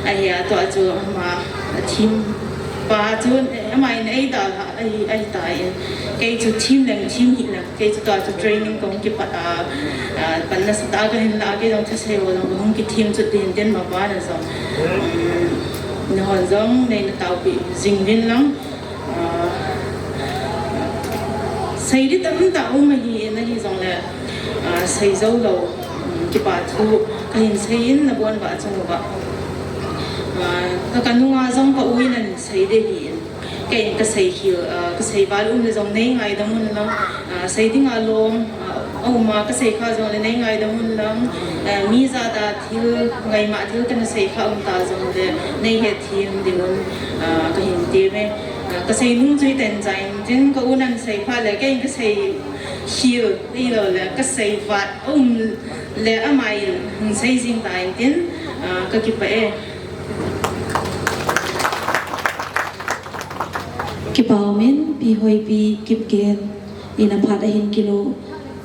Ahi a to a chu ama a them pa chu, eh, ama in ei dalha Ahi, ahi ta in. Kei chu them leng, them hih leng. Kei chu tua chu training kong kipat a, a, pan nasatah a kahin la, kei jong thusei ho jong kahung kithem chu tin tin ma pa na jong. Um, nahon jong nei na taopi jing uvin lang. A, sei di tamtah um ahi in ahi jong le, a, sei jou lou, um, kipa thu kahin sei in nabon uva chung uva. A, ka, ka nunga jong ka u in ahin sei de hi in. Kei in ka sei hi, ah, ka sei val um le jong nei ngaidam un lang, ah, sei ding a lom, ah, a um a ka sei kha jong le nei ngaidam un lang, ah, mi jat a thil, ngaima thil kana sei kha um ta jong le nei hethem ding un, ah, kahin tem e. Ah, ka sei nung chu hiten jai in tin ka u nan sei pha le kei in ka sei hi, ahilou le ka sei vat um le ama in hin sei jing ta in tin, ah, ka kipah e. Kipa um in, Pi Hoipi Kipgen in aphat ahin kilo,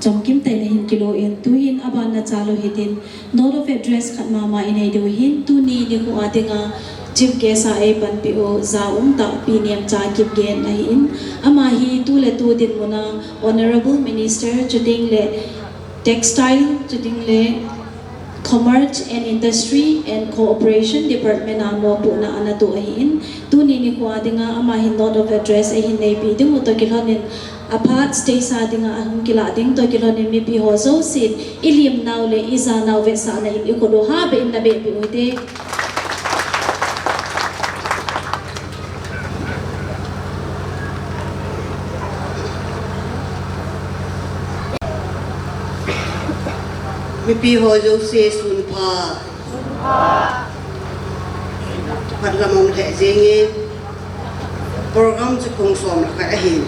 chomkim tah in ahin kilo in, tuhin aban na cha lou hitin, note of address khat mama inei diu hin, tuni nikho a dinga chief guest a eipanpi u, ja um tah Pi Nemcha Kipgen ahin, ama hi tu le tu dinmun a Honourable Minister, chuteng le Textile, chuteng le Commerce and Industry and Cooperation Department a mopohna ana toh ahin, tuni nikho a dinga ama hin note of address ahin neipi ding u toh kilhon in, aphat stage a dinga ahung kilah ding toh kilhon in mipi ho jousen i lim nau le i ja nau vetsahna in i khut u habeh in na behpi u hite. Mipi ho jouse sunpha. Phatlam um lheh jingin, program chu pung som le khat ahin.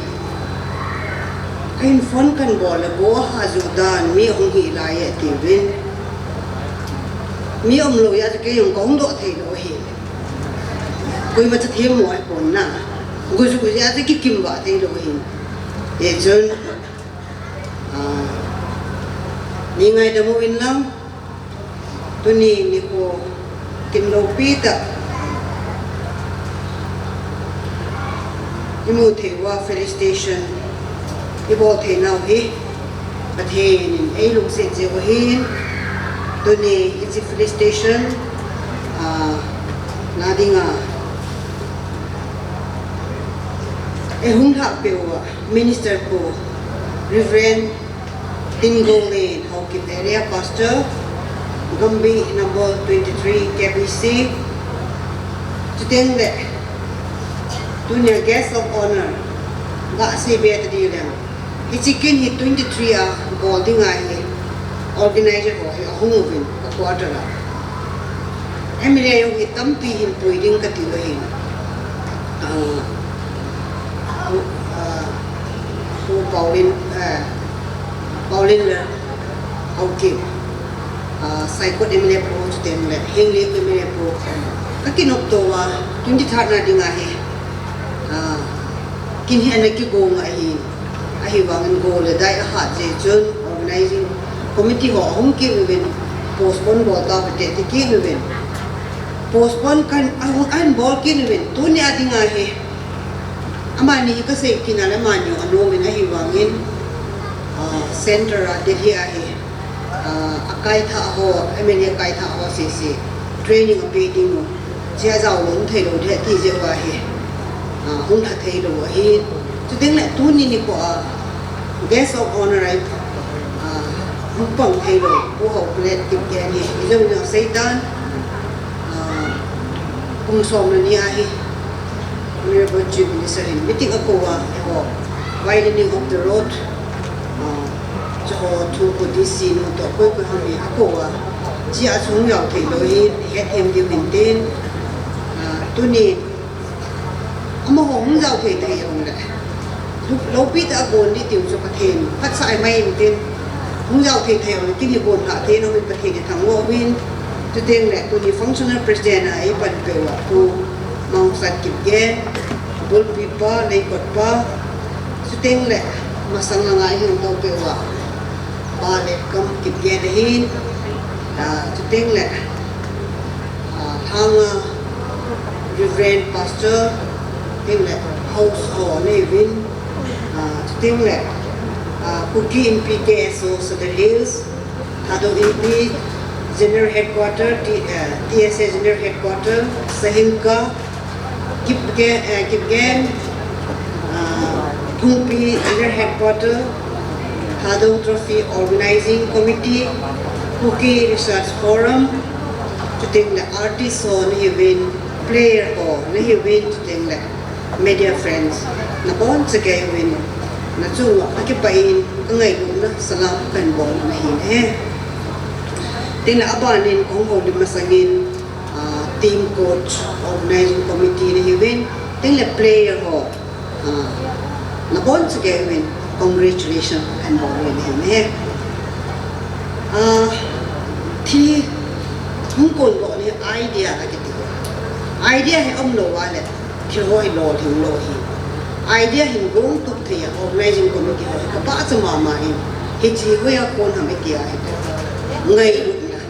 Kahin phone kahin bol le, go aha ju dan, mi ahung hi lai e tiuvin. Mi umlou jeh a chu kei jong kahung doh thei lou ahi. Koima chu themmo ahipon na. Go ju jeh a chu kikim vah thei lou ahin. Hichun, ah, nei ngaidam uvin lang. Tuni nikho kin loupi tah imu thei uva felicitation ibol thei nau hi Pathen in eilungset jeh u ahin, tuni hiche felicitation, ah, na dinga eihung lhah peh uva Minister Pu Reverend Tinggolen Haokip, Area Pastor, Gambih number twenty-three K B C. Chuteng le, tunia Guest of Honor, ga sei be ta di leng. Hiche kin hi twenty-three a bol ding ahi, organizer ho hi ahung uvin, ka quarter a. M L A jong hi tampi hin pui ding kati u ahin. Ah, Pu, ah, Pu Paulin, ah, Paulin le Haokip, ah, Saikot M L A pu, chuteng le Henglep M L A pu. Ka kinopto uva, twenty-third na ding ahi. Ah, kin hi ana kigong ahi. Ahivangin go le dai ahat jeh chun organizing committee ho ahung kit uvin, postpone bol tao hite ti kit uvin. Postpone kan ahung, ahin bol kit uvin, tunia ding ahi. Amani hi kasei kit na le amani anom in ahivangin, ah, center a Delhi a hi, ah, akaithah ho, M L A kaithah ho sese training ape ding u. Chea jao lou thei lou ding ti jeh uva hi, ah, hung lha thei lou ahi. Chuteng le tuni nikho a Guest of Honor a, ah, hung pang thei lou Pu Haokip Kipgen hi, ijong jong seitan, ah, kum som le ni ahi. Honorable Chief Minister hin meeting akou a, eiho widening of the road, ah, chuho thu ko D C nu toh koi koi ham hi akou a, chea chu hung jao thei lou hi hethem diu hin tin, ah, tuni amaho hung jao thei thei jong le, lou, loupi tah a gon ding tiu chu Pathen phatsah mai in tin, hung jao thei thei jong le, kin hi gon lhah thei nom in Pathen hi thangvah uvin. Chuteng le tuni functional president a eipan peh uva Pu Mangsan Kipgen, bulpi pa, leikot pa, chuteng le masang langa eihung tou peh uva Pa Letkam Kipgen ahin, ah, chuteng le, ah, lhanga Reverend Pastor, chuteng le house ho ana hiuvin, ah, chuteng le, ah, Kuki Inpi K S O Sadar Hills, Thadou Inpi General Headquarter, T-, eh, T S A General Headquarter, Sahilka, Kipgen, eh, Kipgen, ah, Phungpi General Headquarter, Thadou Trophy Organizing Committee, Kuki Research Forum, chuteng le artist ho ana hiuvin, player ho ana hiuvin, chuteng le media friends, nabonchauvin keiyin, nachung uva kakipah in, kangailutna salam kahin bol u ahi. Chuteng le abanin kahung houlim masangin, ah, team coach, organizing committee ana hiuvin, chuteng le player ho, ah, nabonchauvin congratulation kahin bol u ahi. Ah, thi hung kon lou ni idea akiti. Idea hi umlou a le, thil ho hi lolhing lou ahi. Idea hin gong tup thei a, organizing committee ho hi kapachat mama in, hiche hoiya kon ham iti a hi ngailutna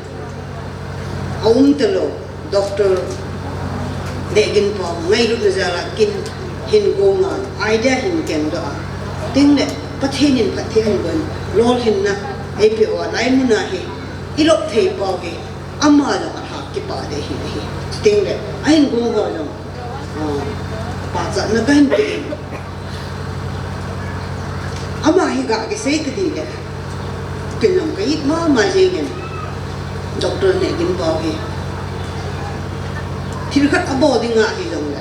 aum talou, Doctor Nehginpao ngailutna jal a kin hin gong a, idea hin kengdoh a, chuteng le Pathen in phatthei ahin boh in, lolhinna eipeh uva, lai mun a hi ilop thei pau hi, ama jong alha kipah ding ahi, ahi. Chuteng le ahin gong ho jong, ah, pachatna kahin pe in. Ama hi ga kisei tadi le, ken jong ka it mama jeng in, Doctor Nehginpao hi. Thil khat abol ding ahi jong le,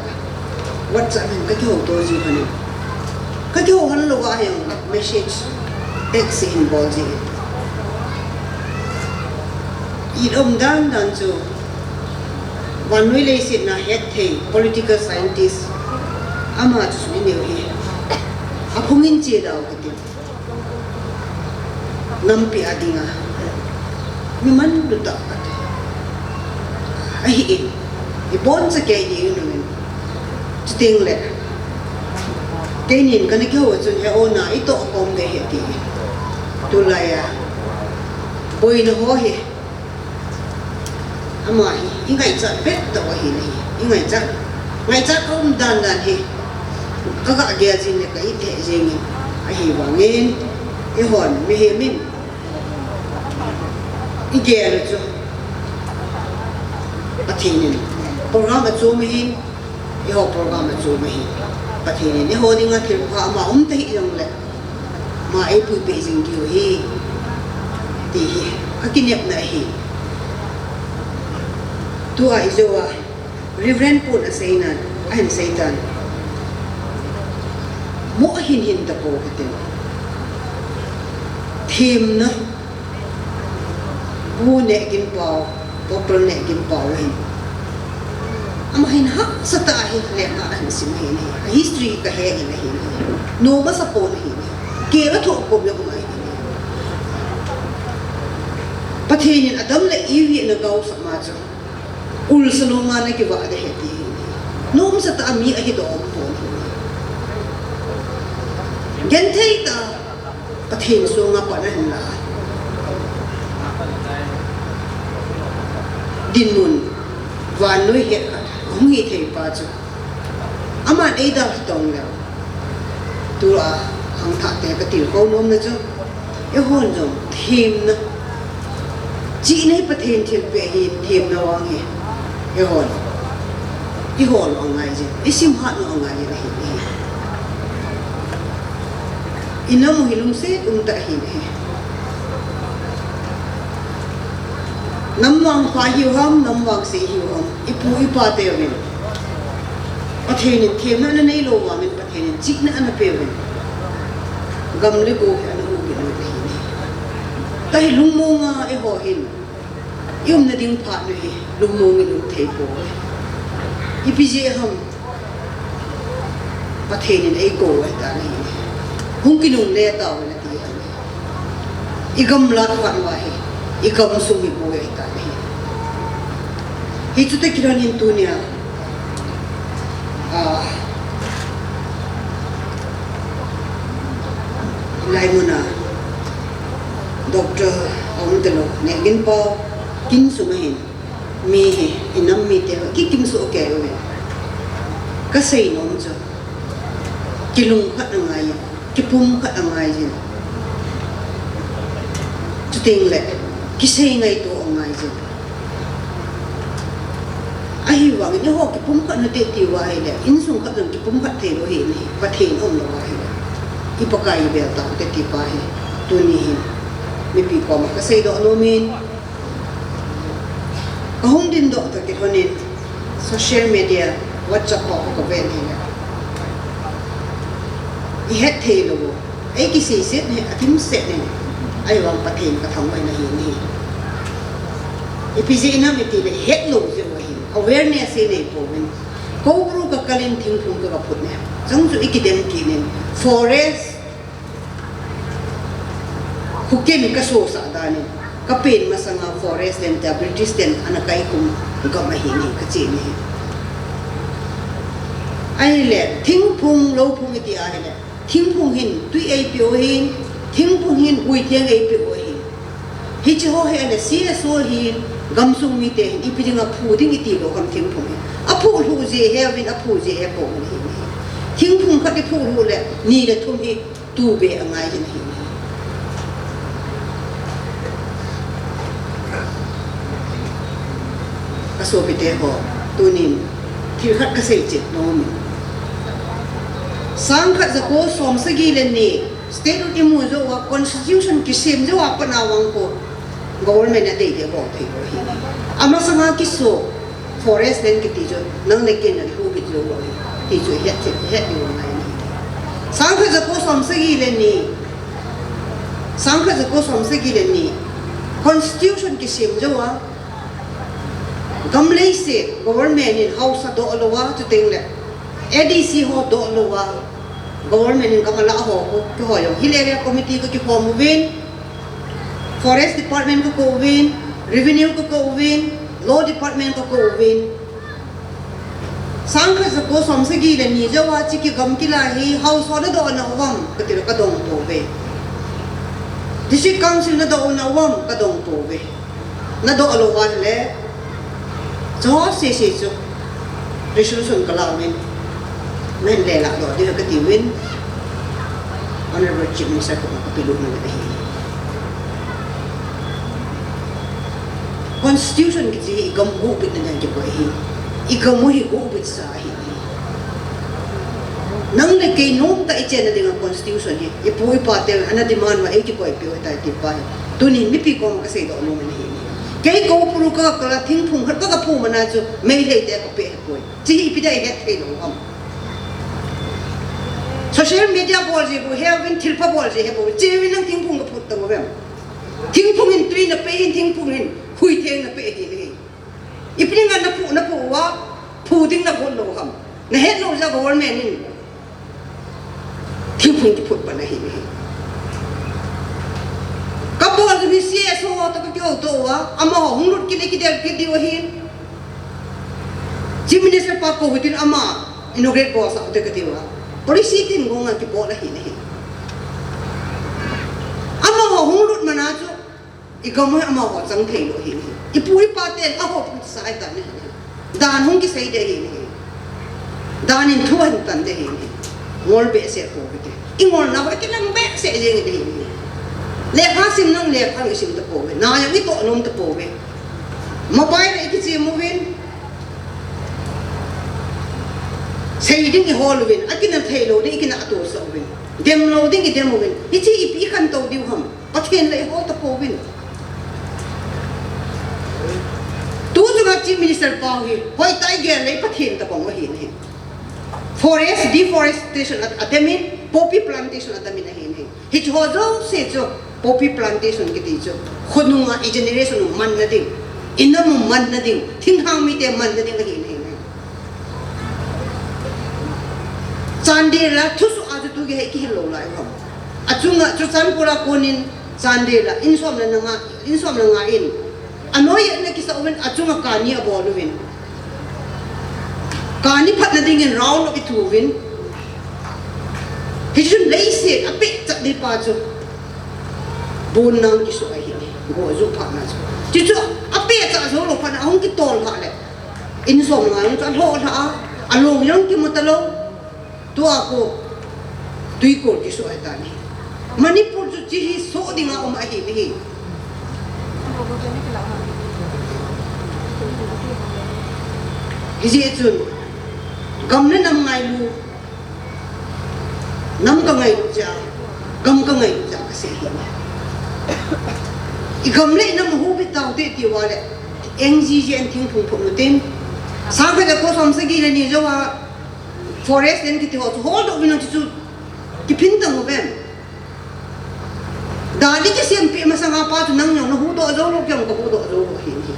WhatsApp hin kakihouto ji lhon in. Kakihou lhon lou ahi jong le, message, text in bol ji in. Iti um dan dan chu, vannoi leiset na hetthei political scientist ama chu sum inei u hi, aphung in che dau kati. Nampi a dinga mi manlu tah kati. Ahi in, iboncha kei ding in, chuteng le keinin kana kihou chun, he ona itoh khom ding ahi ati. Tulai a boina ho hi, ama hi ingaichat pet tah ahi nahi. Ingaichat, ngaichat um dan dan hi kaga gel jing le ka it thei jing in, ahivangin eihon mihem in igel u chu Pathen in program achom ahin, eiho program achom ahin, Pathen in eiho dinga thilpha ama um tahih jongle ama eipuipeh jing diu ahi, ti hi akinepna ahi. Tua ijou a Reverend pun aseinan, ahin seitan, mo ahin hin tapou kati. Themna, Pu Nehginpao, Doctor Nehginpao hin, ama hin hahsa tah a hi lengah ahin sim ahi, a history kahe in ahi, nom asapon ahi, kei la thoh khom le um ahi. Pathen in Adam le Eve ana gaosah ma chu, ulsa longa ana kivah ding ahi ti hi, nomsa tah a mi ahi doh pon ahi. Genthei tah a Pathen sunga pan ahin la, dinmun, vannoi het khat ahung hithei pa chu, aman eidalha tong leu, tua khangthah te katilkhou nomna chu, eihon jong themna, chihna hi Pathen thilpeh ahin, themna vang hi eihon ihol u angai jin, isimhat u angai jin ahi, ahi. Inam u hi lungset umtah ahi, ahi. Nam vangpha hiu ham, nam vangse hiu ham, ipu ipa teuvin Pathen in themna ana neilou vangin Pathen in chihna ana peuvin, gam le go hi ana hubit u ahi, ahi. Tahi lungmonga eiho hin iumna ding phat u hi lungmong in um thei poi. Ipi jeh ham, Pathen in eikou u ahitan ahi. Hung kinungle tauvin ati ahi. Igamlat phat uva hi, igamsung hi boi ahitan ahi. Hichu toh kilhonin tunia, ah, hilai muna Doctor aum talou, Nehginpao kin sunga hin, mi hi, inam mite kikim soh kei uve. Kasei nom chu, kilungkhat angai in, kipumkhat angai jin, chuteng le kisei ngaito angai jin. Ahivangin eiho kipumkhat nate tiuva ahile, insung khat jong kipumkhat theilou ahi, Pathen umlouva ahile, i Pakai ibel taute ti pa hi tuni hin mipi koma kaseidoh nomin, kahung dindoh toh kilhonin social media, WhatsApp a kavet ahile, ihet theilou u, eikiseiset hi athimset in, ahivang Pathen kathangvah in ahi, ahi. Ipi jeh inem itile ihetlou jeh u ahin, awareness inei pouvin, koubru kakal in thingphung kagaphut in, chang chu ikidem kit in, forest, khuken kasosah dan in, kapen masanga forest land tia British ten ana kaikhum gam ahi, ahi kache ahi. Ahile thingphung, louphung iti ahile, thingphung hin twi eipeu ahin, thingphung hin huitheng eipeu ahin. Hiche ho hi ahile C S O hin, gamsung mite hin ipi dinga phu ding itilou ham thingphung hi. Aphuh lhuh jeh heuvin, aphuh jeh hepouvin ahi. Thingphung khat iphuh lhuh le ni le thum hi tube angai jin ahi. Kasopite ho, tunin thil khat kasei chet nomin, sangkhat jako somsagi le ni statehood imu jouva, constitution kisem jouva pat a vang khu government in adei deh bol theilou ahi. Amasanga kiso forest land kiti chu nang le kei in ihubit lou u ahi ti chu ihet, ihet diu angai in ahi. Sangkhat jako somsagi le ni, sangkhat jako somsagi le ni Constitution kisem jou a, gam leiset government in House a doh lou a, chuteng le A D C ho doh lou a, government in gam alah ho, kihou jong Hill Area Committee kakikhom uvin, Forest Department kakou uvin, Revenue kakou uvin, Law Department kakou uvin. Sangkhat jako som sagi le ni jou a hiche kigam kila hi House ho nadoh nau ham, katile kadong pouve. District Council nadoh nau ham, kadong pouve. Nadoh lou uva le, chom sese chu resolution kalauvin, nahin lelah doh diu katiuvin, Honorable Chief Minister koma kapelut nau ahi. Constitution kiti hi igam guhbitna dinga kikoi ahi. Igam u hi guhbitsa ahi. Nang le kei nomtah ichenna dinga constitution hi ipu ipa ten ana demand uva eikikoipeh u ahitai tipa hi tuni mipi koma kaseidoh nom in ahi. Kei kou puru kakala thingphung khat kagaphung mana chu Meitei te kapeh ahipoi. Hiche hi ipi dia ihet thei lou ham? Social media bol ji bou, heuvin thilpha bol ji hebou, hiche uvin nang thingphung gaphut tang uvem? Thingphung in tui napeh in, thingphung in huitheng napeh ahi. Ipi dinga naphu, naphu uva, phu ding nagot lou ham? Nahet lou jeh a government in thingphung kiphut pan ahi. Kabol jong hi C S O toh kakihouto uva, amaho hung lut kit le kidel kit diu ahin. Chief Minister pa kou hitin ama inaugurate bolsah ute kati uva. Policy tin gonga kibol ahi nahi. Amaho hung lut mana chu igam u hi amaho chang thei lou ahi nahi. Ipu ipa ten ahoupi sa ahitan ahi nahi. Dan hung kisei ding ahi nahi. Dan in thu ahin tan ding ahi nahi. Ngol behseh pou hite. Ingolna uva kilang behseh jeng ding ahi nahi. Lekha sim nang lekha isim tapouve. Na jong itoh nom tapouve. Mobile a ikichem uvin. Sei ding ihol uvin. Akinah thei lou ding ikinah tohsah uvin. Dem lou ding idem uvin. Hiche ipi ikhantou diu ham? Pathen le ihol tapouvin. Tu chunga Chief Minister pa hi hoitah a igel le Pathen tabang u ahi nahi. Forest deforestation a, ademin, poppy plantation adamin ahi nahi. Hiche ho jouse chu poppy plantation kiti chu khonunga i generation u manna ding, inam u manna ding, thinglhang mite manna ding ahi nahi. Chandel a thusoh a chu tu gei hi kihil lou lai u ham? Achunga Churachandpur a konin Chandel a in som le nga, in som le nga in anoiya ana kisa uvin, achunga kani abol uvin. Kani phatna dingin round up ithu uvin. Hichun leiset apehcha ding pa chu bonnang kisoh ahi, gojuh phatna chu. Chuchu apehcha jou lou phatna ahung kitol lhah le, in som le nga jong chu alhoh lhah a, along jong kimu talou. Tua ko twikol kisoh ahitan ahi. Manipur chu hiche hi soh dinga um ahi nahi. Hijeh chun gam le nam ngailu, nam kangailu jeh a, gam kangailu jeh a kasei ahi. Igam le inam hubit taute tiuva le, N G G N thingphung phut utin. Sangkhat jako som sagi le ni jou a, Forest Land kiti ho chu holdoh uvin lang, chuchu kiphin tang uvem? Dan ikisempeh masanga pat chu nang jong nahuhdoh jou lou, kei jong kahuhdoh jou lou ahi nahi.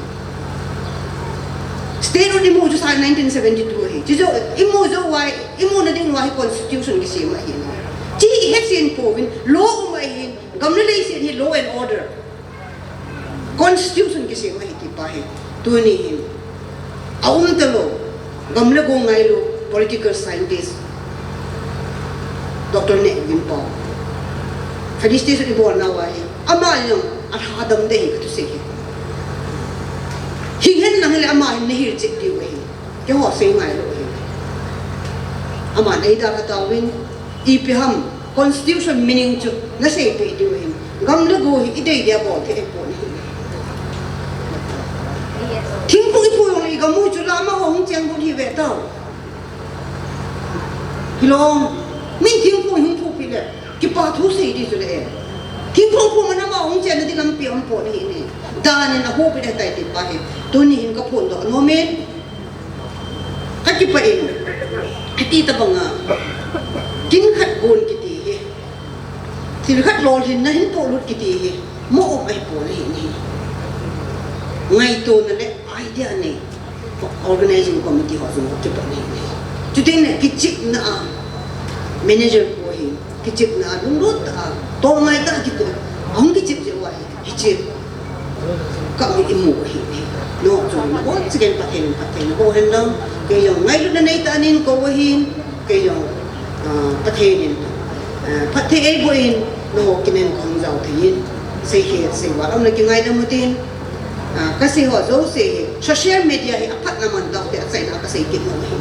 Statehood imu chu sa nineteen seventy-two ahi. Chuchu imu jou uva, imuna ding uva hi constitution kisem ahi nahi. Hiche hi ihetchen pouvin, law um ahin, gam le leiset hi law and order. Constitution kisem ahi tipa hi tuni hin aum talou, gam le go ngailu political scientist Doctor Nehwin Pao, felicitation ibolnauva hi ama jong alhadam ding ahi kathusei hi. Hing hen lang hile ama hin nahil cheh diu ahi. Keiho sei ngailou ahi. Aman eidalha tauvin, ipi ham constitution meaning chu naseipeh diu ahin. Gam le go hi idei dia bol thei ahipon ahi. Thingphung iphu jongle igam u chu la amaho hung cheng got hi ve tao. Hilou, min thingphung hung phu pi le kipa thu sei di chu le e. Thingphung phu mana amaho hung chenna di lampi aumpon ahi nahi. Dan in ahupeh ding ahitai tipa hi tuni hin kaphondoh nom in. Kakipah in, hiti tobanga kin khat gon kiti hi, thil khat lolhinna hin polut kiti hi, mo um ahipon ahi nahi. Ngaitona le idea nei organizing committee ho jong kipat nei. Chutin le kichepna a manager pu hi, kichepna a lunglut a, tongai ta kiti, ahung kichep jeh uva hi, hiche ka mi imu hi. No, chu, o, chiken Pathen, Pathen, ho hen lang, kei jong ngailutna nei tah in kou ahin, kei jong, ah, Pathen in, ah, phatthei eiboh in, nangho kin in kahung jao thei in, sei he, sei val, aum le kingaidam utin, ah, kasei ho jouse hi, social media hi aphatna man tah te achaina kasei kit nom ahi.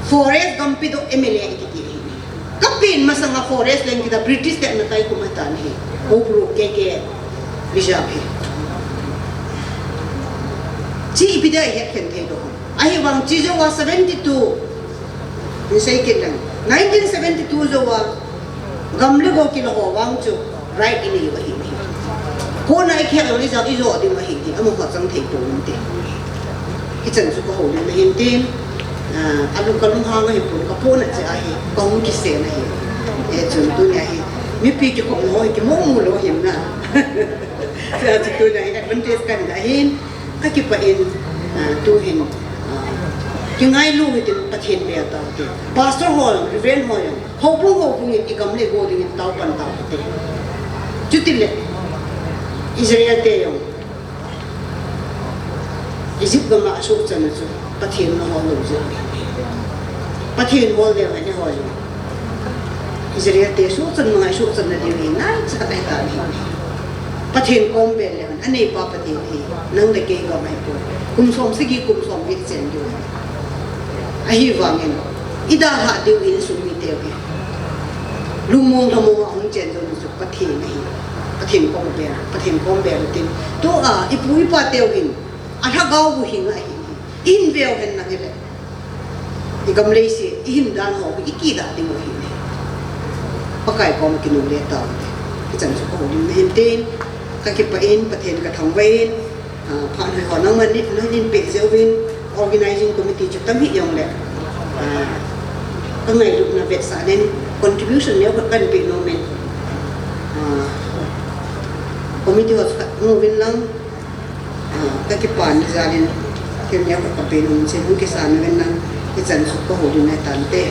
Forest gampi doh M L A ikiti ahi. Kapen masanga forest leng kita British te na kai kum atan hi. Houbru K K Bijap hi. Chi ipi dia ihet khen thei doh. Ahivang chi jouva seventy-two. Ni sei kit leng. Nineteen seventy-two jouva gam le go kila ho vang chu right inei u ahi. Kona ikhet lou le jong ijo ding ahi, amaho chang thei pouvinte. Hichan chu kahoulim ahin tin, ah, alung kalunghang ahi pon, kapohnat jeh ahi, kahung kisen ahi. Eh, chun tunia hi, mipi kikhopna ho hi kimomu lou ahin na. Chua chu tunia hi advantage kahin da ahin, kakipah in, ah, tuhin, ah, kingailu hitin Pathen bel taute. Pastor ho, Reverend ho, houbung houbung in igam le go dingin taopan taute. Chutile, Israel te jong Egypt gam a asuhchanna chu Pathen in ahol lou jeh. Pathen hol leu hen eiho jong Israel te suhchan ngai suhchanna diu hi ngaicha ahitan ahi. Pathen kom bel leu hen, aneipa Pathen hi, nang le kei gam ahipoi. Kum som sagi, kum som get chen diu. Ahivangin, idalhah diu insung mite hi lungmong lhamong a hung chen jouna chu Pathen ahi. Pathen kom bel, Pathen kom bel utin, tua ipu ipa teu hin alhagao u hing ahi. Ihin veu hen lang hile, igam leiset, ihin dan ho ikidah diu ahi. Pakai kom kinu le taute. Hichan chu kahoulimna ahin tin, kakipah in, Pathen kathangvah in, ah, phat hoi ho nangman in, nangin peh jeh uvin, organizing committee chu tam hih jongle, ah, kangailutna vetsah nen contribution neo khat kahin peh nom in, ah, committee ho chu khat mu uvin lang, ah, kakipah in jalin, thil neo khat kape nom in, hung kisan uvin lang, hichan chu kahoulim ahi tante.